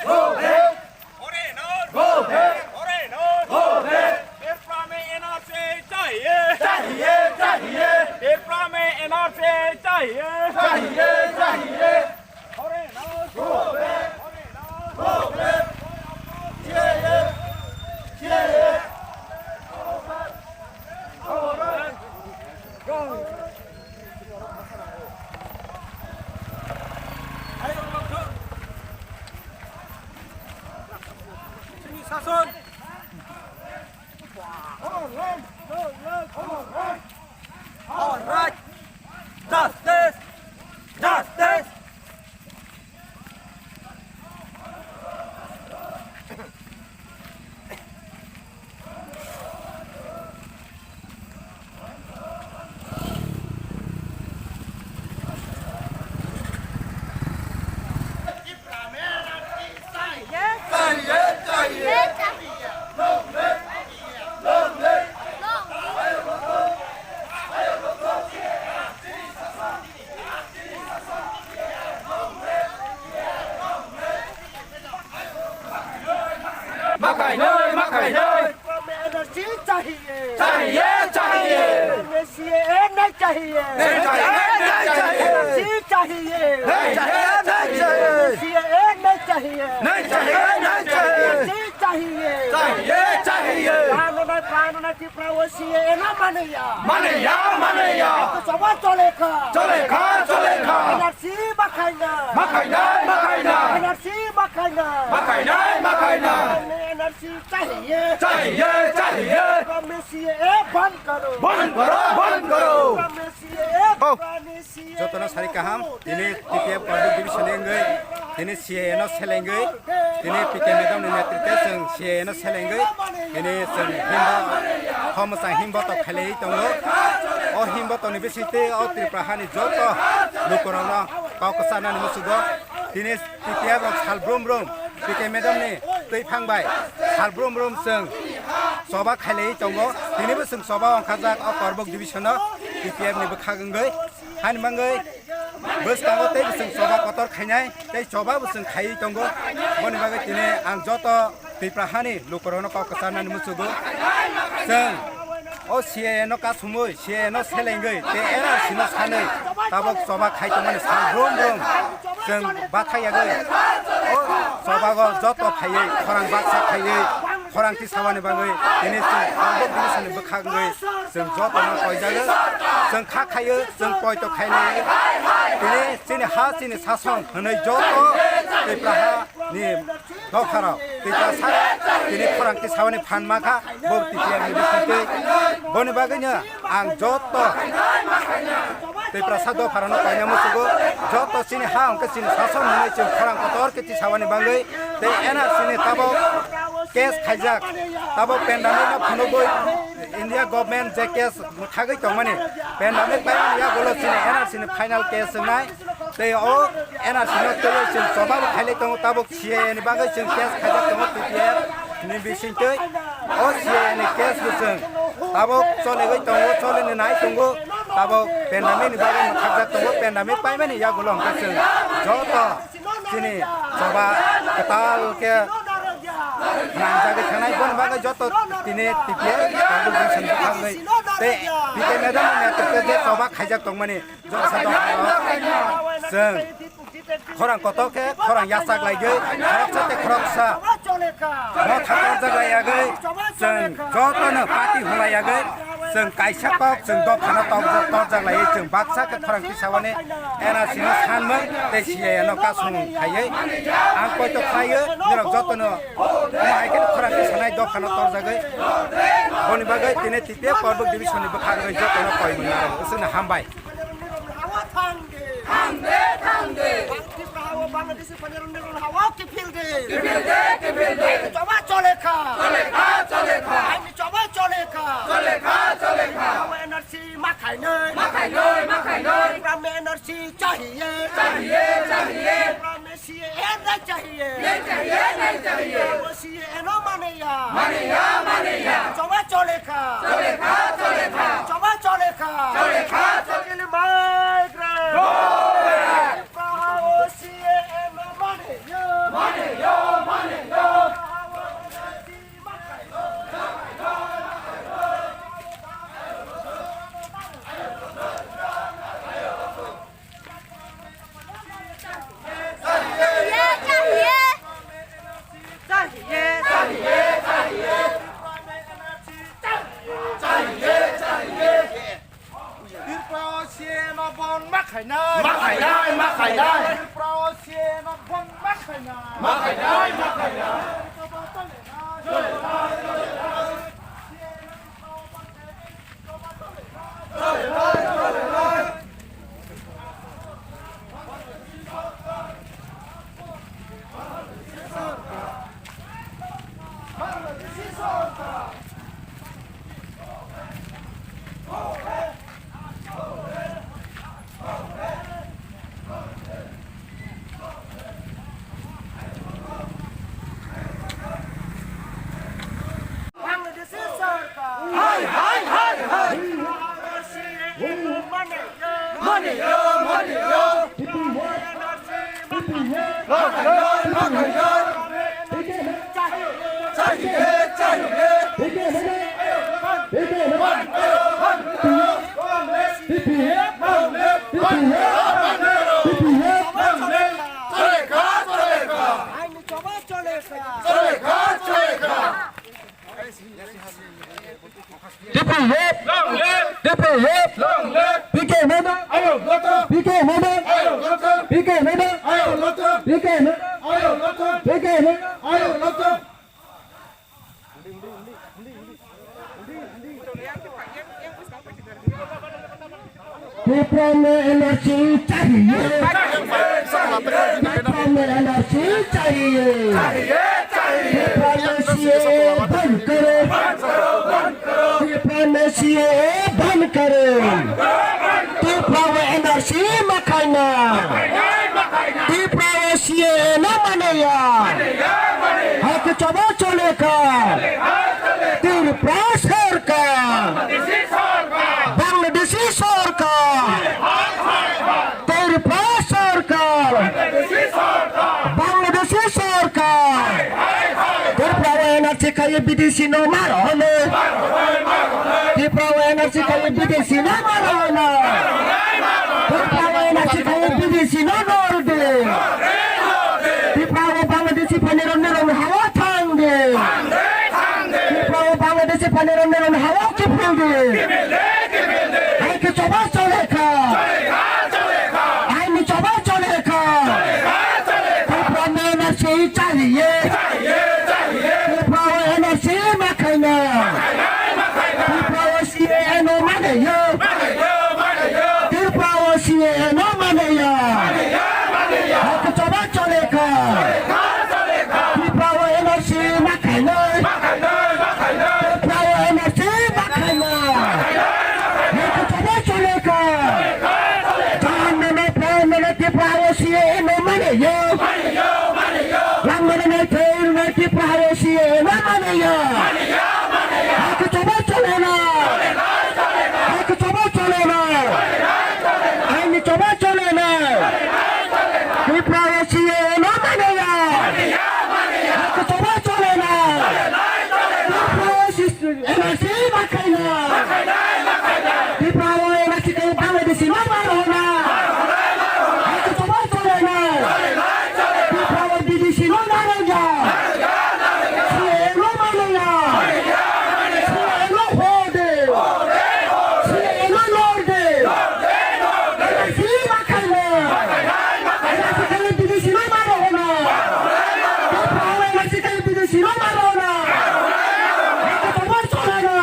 Go back! Foreigner! Go back! Foreigner! Go back! Tripura mein N R C chahiye! Chahiye, chahiye! Tripura mein N R C chahiye! Chahiye, chahiye! Foreigner! Go back! Foreigner! Go back! C A A! C A A! Go! Chini sason. Our right. Justice. Justice. Makai noi, makai noi. N R C chahiye. Chahiye, chahiye. C A A nahi chahiye. Nahi chahiye, nahi chahiye. N R C chahiye. Nahi chahiye, nahi chahiye. C A A nahi chahiye. Nahi chahiye, nahi chahiye. N R C chahiye. Chahiye, chahiye. Pran nai, pran nai, Tripura o C A A no mane ya. Mane ya, mane ya. Choba chole kha. Chole kha, chole kha. N R C makai nai. Makai nai, makai nai. N R C makai nai. Makai nai, makai nai. N R C chahiye. Chahiye, chahiye. Tripura mein C A A band karo. Band karo, band karo. Tripura mein C A A, oh. Tripura mein C A A. Jotono sari kaham, tini T P F Korbuk division ni wngwi, tini C A A no selengwi, tini P K madam ni netritwe chwng C A A no selengwi, tini chwng himbo homosa himbo tok khailaiwi tongo. O himbo tokni bisingtwi o Tripura hani joto lukurokno kok kwcharnani muchugo. Tini T P F rok sal brum brum P K madam ni twi phang bai sal brum brum chwng choba khailaiwi tongo. Tinibo chwng choba ongkhajak o Korbuk division o T P F ni bwkhak wngwi. Hani bagwi bwskango tei bwswng choba kotor khainai tei choba bwswng khaiwi tongo. Boni bagwi tini ang joto Tripura hani lukurokno kok kwcharnani muchugo. Chwng o C A A no kasumwi, C A A no selengwi tei N R C no sanwi tabok choba khai tongmani sal brum brum chwng bathai yagwi. O chobago joto phaiwi khorang baksa khaiwi khorang tisawani bagwi tini chwng Korbuk division ni bwkhak wngwi chwng jotono koijago. Chwng kha khaio, chwng poito khainai. Tini chini ha, chini sasong hwnwi joto Tripura ha ni dopharok Tiprasa tini khorang tisawani phan makha, bo T P F ni bisingtwi. Boni bagwino ang joto Tiprasa dopharokno koina muchugo, joto chini ha hwnkhe chini sasong hwnwi chwng khorang kotor khe tisawani bagwi tei N R C ni tabok case khaijak, tabok pandemic no phunugwi India government je case mwthagwi tongmani, pandemic paimani yagulo chini N R C ni final case wngnai. Tei o N R C no twiwi chwng choba bo khailai tongo, tabuk C A A ni bagwi chwng case khaijak tongo T P F ni bisingtwi. O C A A ni case bo chwng tabuk cholegwi tongo, choleni nai tongo, tabuk pandemic ni bagwi mwthakjak tongo, pandemic paimani yagulo hwnkhe chwng joto chini choba kwtal khe nangjagwi thangnai, boni bagwi joto tini T P F tabuk chwng bwkhagwi tei P K madam ni netritwe je choba khaijak tongmani. Jotsa dopharok chwng khorang kotor khe khorang yachak laigwi khoroksa tei khoroksa motha torjak laiyagwi chwng jotono party hulaiyagwi chwng kaisa kok chwng dophano torjak, torjak laiwi chwng baksa khe khorang tisawani N R C no sanmung tei C A A no kasung khaiwi ang poito khlaio norok jotono omo hai khe khorang tisanai dophano torjagwi boni bagwi tini T P F Korbuk division ni bwkhak rwgwi jotono koi mwnwi rw swkno hambai. Hawa thangde. Thangde, thangde. Bangladesh hawa, Bangladesh panel nirun hawa kifilde. Kifilde, kifilde. Choba chole kha. Chole kha, chole kha. Aini choba chole kha. Chole kha, chole kha. Hawa N R C ma khainoi. Ma khainoi, ma khainoi. Ram N R C chahiye. Chahiye, chahiye. Ram C A A nahi chahiye. Nahi chahiye, nahi chahiye. Hawa C A A no mane ya. Mane ya, mane ya. Choba chole kha. Chole kha, chole kha. Choba chole kha. Chole kha, chole kha. Chole migrant. Go back. Hawa C A A no mane ya. Mane ya, mane ya. Tripura o C A A no bon ma khainai. Ma khainai, ma khainai. Tripura o C A A no bon ma khainai. Ma khainai, ma khainai. Bangladeshi sarkar. Hai, hai, hai, hai. Mane yo, mane yo. T P F! Long live! T P F! Long live! P K madam! Ayo loto! P K madam! Ayo loto! P K madam! Ayo loto! P K madam! Ayo loto! P K madam! Ayo loto! Tipra mein N R C chahiye. Tipra mein N R C chahiye. Tipra mein C A A band karo. Tipra mein C A A band karo. Tipra wo N R C makhaina. Tipra wo C A A no manaya. Hake choba chole kha. Tripura sarkar. Bangladeshi sarkar. Tripura sarkar. Bangladeshi sarkar. Tripura wo N R C khaye B D C no maro hone. Tripura wo N R C khaye B D C no maro hone. Tripura wo N R C khaye B D C no nor de. Tripura wo Bangladeshi phainai rok nai rok hawa thang de. Tripura wo Bangladeshi phainai rok nai rok hawa kiphil de. Hai khe choba chole kha. Aini choba chole kha. Tripura wo N R C chahiye. Tripura wo N R C makhaina. Tripura wo C A A no manaya. Tripura wo C A A no manaya. Hai khe choba chole kha. Tripura wo N R C makhaina. Tripura wo N R C makhaina. Hai khe choba chole kha. Kaham mano, phan mano, Tripura wo C A A no manaya. Langmani nai thai rwnai Tripura wo C A A no manaya. Hai khe choba chole na. Hai khe choba chole na. Aini choba chole na. Tripura wo C A A no manaya. Hai khe choba chole na. Tripura wo N R C makhaina. Tripura wo N R C khe Bangladeshi no maro hona. Hai khe choba chole na. Tripura wo B D C no maro ya. C A A no maro ya. C A A no hode. C A A no lorde. N R C makhaina. N R C khe B D C no maro hona. Tripura wo N R C khe B D C no maro hona. Hai khe choba chole na.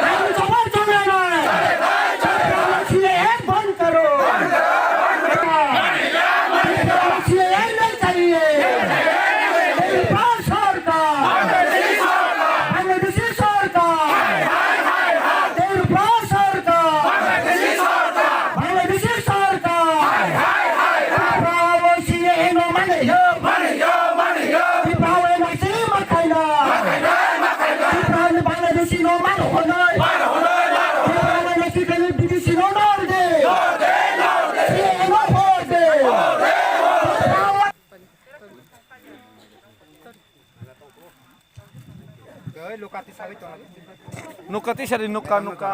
Hai khe choba chole na. Tripura wo C A A band karo. Tripura wo C A A nahi chahiye. Tripura sarkar. Bangladeshi sarkar. Tripura sarkar. Bangladeshi sarkar. Tripura wo C A A no manaya. Tripura wo N R C makhaina. Tripura ni Bangladeshi no maro hwnwi. Tripura ni N R C khe B D C no norde. C A A no horde. Tripura wo Nuka tisari nuka nuka.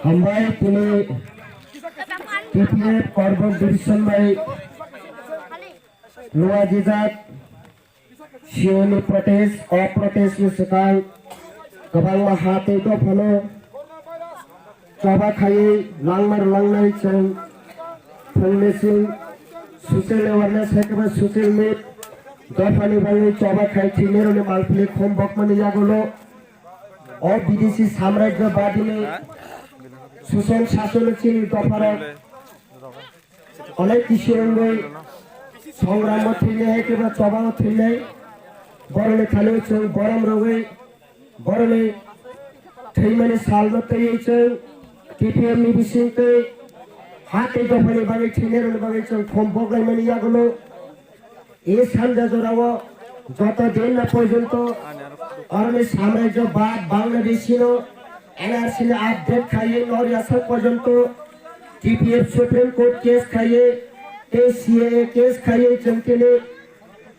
Hambai tini T P F Korbok Division bai Luwa Jijak C O ni protest, o protest ni swkang kwbangma ha tei dophano choba khaiwi langmar langnai chwng phungni chwng social awareness hai khe ba social meet dophani bagwi choba khai thwinai rokni malphili khum bokmani yagulo o B D C samrajyo badini suson sasono chini dopharok Onek kisi wngwi songramo thwinai hai khe ba chobao thwinai. Boroni thani chwng borom rwgwi boroni thwimani salno twiwi chwng T P F ni bisingtwi ha tei dophani bagwi thwinairokni bagwi chwng khum boklaimani yagulo. E sanja jorao joto din na porjonto oroni samrajyo bad Bangladeshi no N R C ni update khaiwi nori aswk porjonto T P F Supreme Court case khaiwi tei C A A case khaiwi chwng tini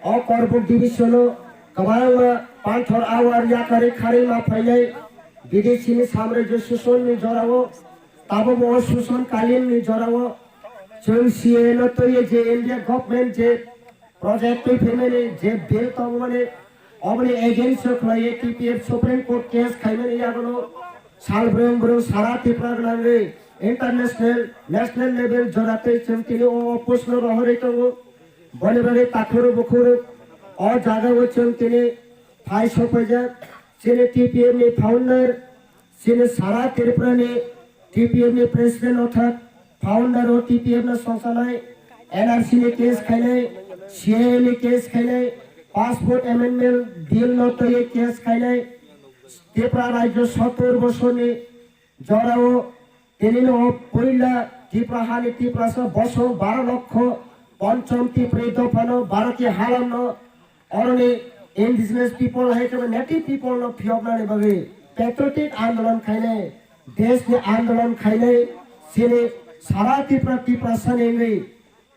o Korbuk division o kwbangma panthor awar yakarwi kharwi ma phainai B D C ni samrajyo suson ni jorao tabukbo o suson kalin ni jorao chwng C A A no twiwi je India government je project twi phaimani je bill tongmani oboni against o khlaiwi T P F Supreme Court case khaimani yagulo sal brwng brwng sara Tripura gwnangwi international national level jora twi chwng tini o oppose no rohorwi tongo. Boni bagwi takhuru bukhuru o jagao chwng tini phai sokpaijak chini T P F ni founder chini sara Tripura ni T P F ni president orthat founder o T P F no songsanai, N R C ni case khainai, C A A ni case khainai, passport amendment bill no twiwi case khainai, Tripura rajyo sottor bosorni jorao tinino puila Tripura hani Tiprasa bosong baro lokho ponchom Tripuri dophano baro ki halamno oroni indigenous people hai khe native people no phiyoknani bagwi patriotic andolon khainai, desh ni andolon khainai, chini sara Tripura Tiprasa ni wngwi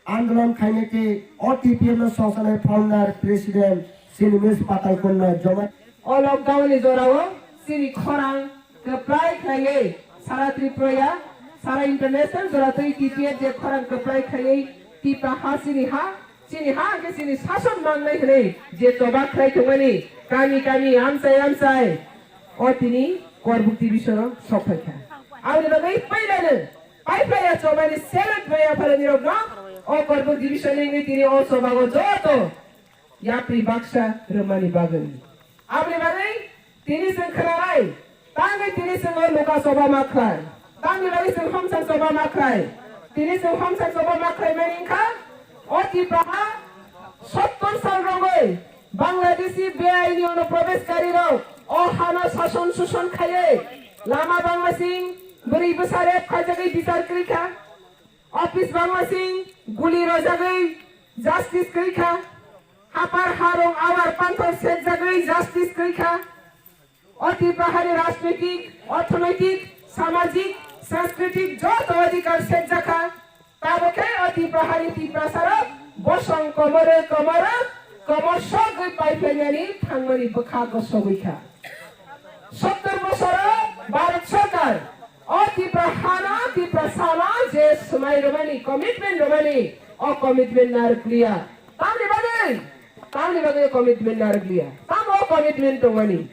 andolon khainai khe o T P F no songsanai founder president chini Miss Patal Kanya Joma. O lockdown ni jorao chini khorang kwplai khlaiwi sara Tripura ya, sara international jora twi T P F je khorang kwplai khlaiwi Tipra ha chini ha, chini ha hwnkhe chini sason mangnai hwnwi je choba khlai thwngmani kami kami amchai amchai o tini Korbuk division o sok phaikha. Aboni bagwi pailano Paiphlaiya chobani select bai yapharani rokno o Korbuk division ni tini o chobago joto yapri baksa rwmani bagwi. Aboni bagwi tini chwng khwnanai, tangwi tini chwng o Luka choba ma khlai, tangwi bagwi chwng Homsang choba ma khlai, tini chwng Homsang choba ma khlai mani wngkha o Tipra ha sottor sal rogwi Bangladeshi beaini onuprobeshkari rok o hano sason suson khaiwi lama bangmasing bwrwi bwsa rep khaijagwi bichar kwrwi kha, office bangmasing guli rojagwi justice kwrwi kha, hapar harong awar panthor sekjagwi justice kwrwi kha. O Tipra hani rajnoitik, orthonoitik, samajik, sanskriti joto adhikar sekjakha. Tabokhe o Tipra hani Tiprasarok bosong komoro komoro komor sogwi paiphainani thangmani bwkha gosogwi kha. Sottor bosoro Bharat Sarkar o Tipra hano, Tiprasano je swmai rwmani, commitment rwmani, o commitment narwkliya. Tamni bagwi, tamni bagwi commitment narwkliya. Tamo commitment tongmani.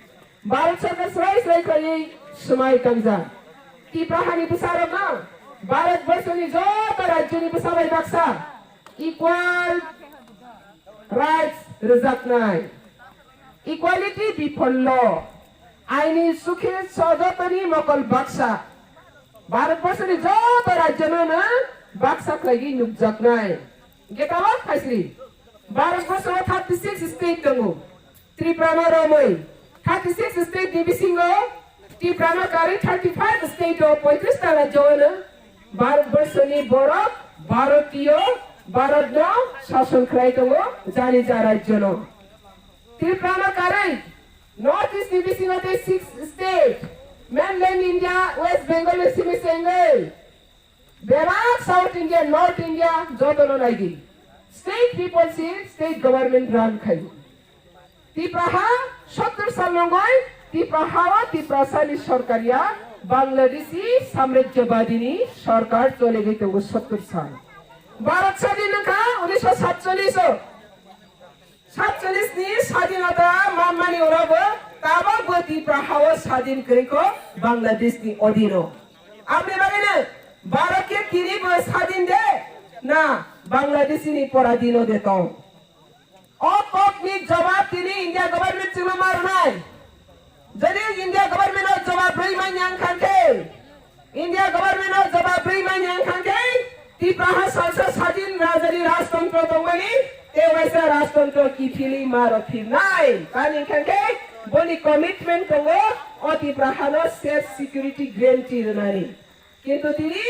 Bharat Sarkar swrai swrai khlaiwi swmai kangjak. Tipra hani bwsarokno Bharat Borshoni joto rajyoni bwsa bai baksa equal rights rwjaknai. Equality before law. Aini sukhe so jotoni mokol baksa. Bharat Borshoni joto rajyono baksa khlaigwi nukjaknai. Hwnkhe tabok phaisri. Bharat Borsho thirty six state tongo. Tripura no romwi thirty six state ni bisingo Tripura no karwi thirty five state o poitris ta rajyo ono Bharat Borshoni borok Bharatiyo Bharat no sason khlai tongo jani ja rajyo no. Tripura no karwi North East ni bisingo tei six state, mainland India, West Bengal ni simi se wngwi bebak South India, North India jotono naidi. State people si state government run khai. Tipra ha sottor sal nongoi, Tipra ha o Tiprasani sorkar ya, Bangladeshi samrajyabadini sorkar cholegwi tongo sottor sal. Bharat sadin wngkha unisho satchollish o. Satchollish ni sadinota manmani ulo bo tabok bo Tipra ha o sadin kwrwi kho Bangladesh ni odino. Aboni bagwino Bharat khe tini bo sadin de na Bangladesh ni poradino de tong. O kok ni jawab tini India government chwngno ma rwnai. Jodi India government o jawab rwi manya wngkha khe, India government o jawab rwi manya wngkha khe, Tipra ha salsa sadin rajani rajtantro tongmani, tei waisa rajtantro kiphilwi ma rw phirnai. Tamni wngkha khe boni commitment tongo o Tipra hano safe security guarantee rwnani. Kintu tini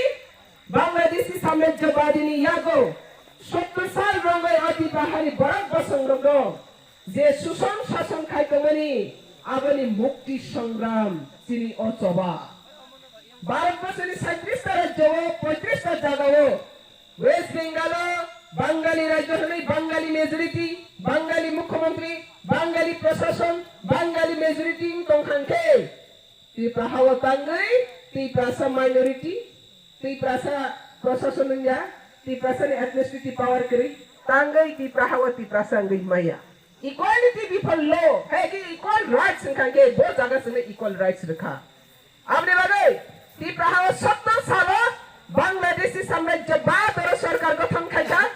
Bangladeshi samrajyabadini yago sottor sal rongwi o Tipra hani borok bosongrokno je suson sason khai tongmani aboni mukti songram chini o choba. Bharat borsoni saitris ta rajyo o poitris ta jaga o West Bengal o Bangali rajyo hwnwi Bangali majority, Bangali mukhyamantri, Bangali prashason, Bangali majority wng tong kha khe Tipra ha o tangwi Tiprasa minority, Tiprasa prashason wngya, Tiprasani administrative power kwrwi, tangwi Tipra ha o Tiprasa wngwi maya. Equality before law, hai khe equal rights wngkha khe bo jaga chwngno equal rights rwkha. Aboni bagwi Tipra ha o sottor salo Bangladeshi samrajyabad oro sorkar gothon khaikha,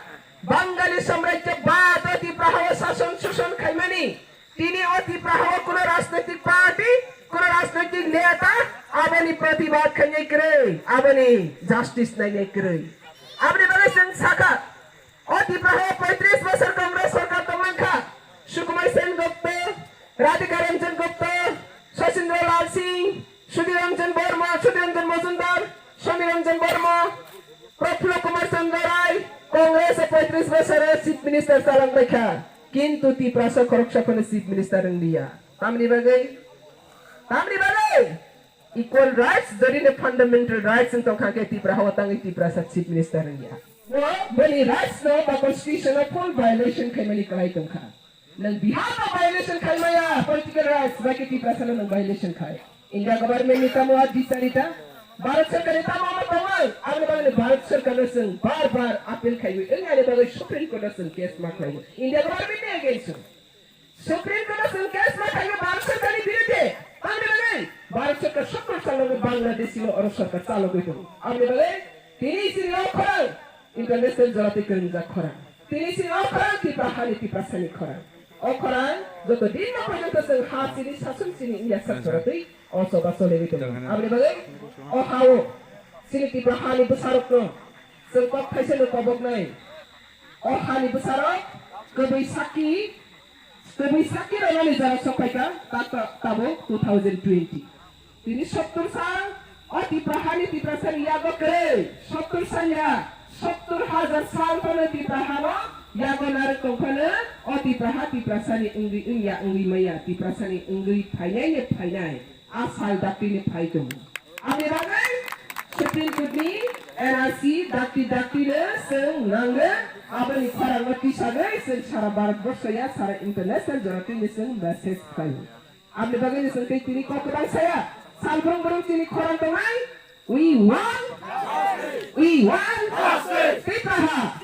Bangali samrajyabad o Tipra ha o sason suson khaimani. Tini o Tipra ha o kuno rajnoitik party, kuno rajnoitik neta aboni protibad khainai kwrwi, aboni justice nainai kwrwi. Aboni bagwi chwng sakha, o Tipra ha poitris bosor Congress sorkar tongmangkha. Sukumar Sen Gupta, Radhika Ranjan Gupta, Sachindra Lal Singh, Sudhir Ranjan Verma, Sudhir Ranjan Majumdar, Samir Ranjan Verma, Prafulla Kumar Chandra Rai, Congress o poitris bosor o Chief Minister chalangbaikha. Kintu Tiprasa khoroksa phano Chief Minister wngya. Tamni bagwi? Tamni bagwi? Equal rights, jodi no fundamental rights wng tongkha khe Tipra ha o tangwi Tiprasa Chief Minister wngya. Bo boni rights no ba constitution o full violation khaimani kwlai tongkha. Nwng Bihar no violation khaimaya political rights, bai khe Tiprasa no nwng violation khai. India government ni tamo a dicharita, Bharat Sarkar ni tamo ma tongnai, aboni bagwi Bharat Sarkar no chwng bar bar appeal khaiwi, wngya ni bagwi Supreme Court o chwng case ma khlaiwi. India government ni against o. Supreme Court o chwng case ma khlaiwi Bharat Sarkar ni birudhe, tamni bagwi Bharat Sarkar sottor salo Bangladeshi no oro sarkar chalogwi tongo. Aboni bagwi tini chini o khorang international jora twi kwrwngjak khorang. Tini chini o khorang Tipra hani Tiprasani khorang. O khorang joto din no porjonto chwng ha chini, sason chini wngya sak jora twi o choba choliwi tongo. Aboni bagwi o ha o chini Tipra hani bwsarokno chwng kok thaisano koboknai. O hani bwsarok kwbwi sakki, kwbwi sakki rwnani jora sokphaikha ta-, ta-, tabuk two thousand twenty. Tini sottor sal o Tipra hani Tiprasani yago kwrwi, sottor sal ya, sottor hajar sal phano Tipra hano yago narwk tongphano o Tipra ha Tiprasani wngwi wngya, wngwi maya, Tiprasani wngwi phainaino phainai. A sal dakti ni phai tongo. Aboni bagwi Supreme Court ni N R C dakti dakti no chwng nango, aboni khorang no tisagwi chwng sara Bharat borsho ya sara international jora twi ni chwng message khlaio. Aboni bagwi ni chwng tei tini kok kwbang saya, sal brung brung chini khorang tongnai, we want, we want, Tipraha,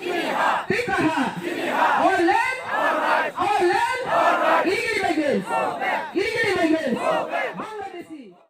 Tipraha, our land, our land, illegally migrants, illegally migrants.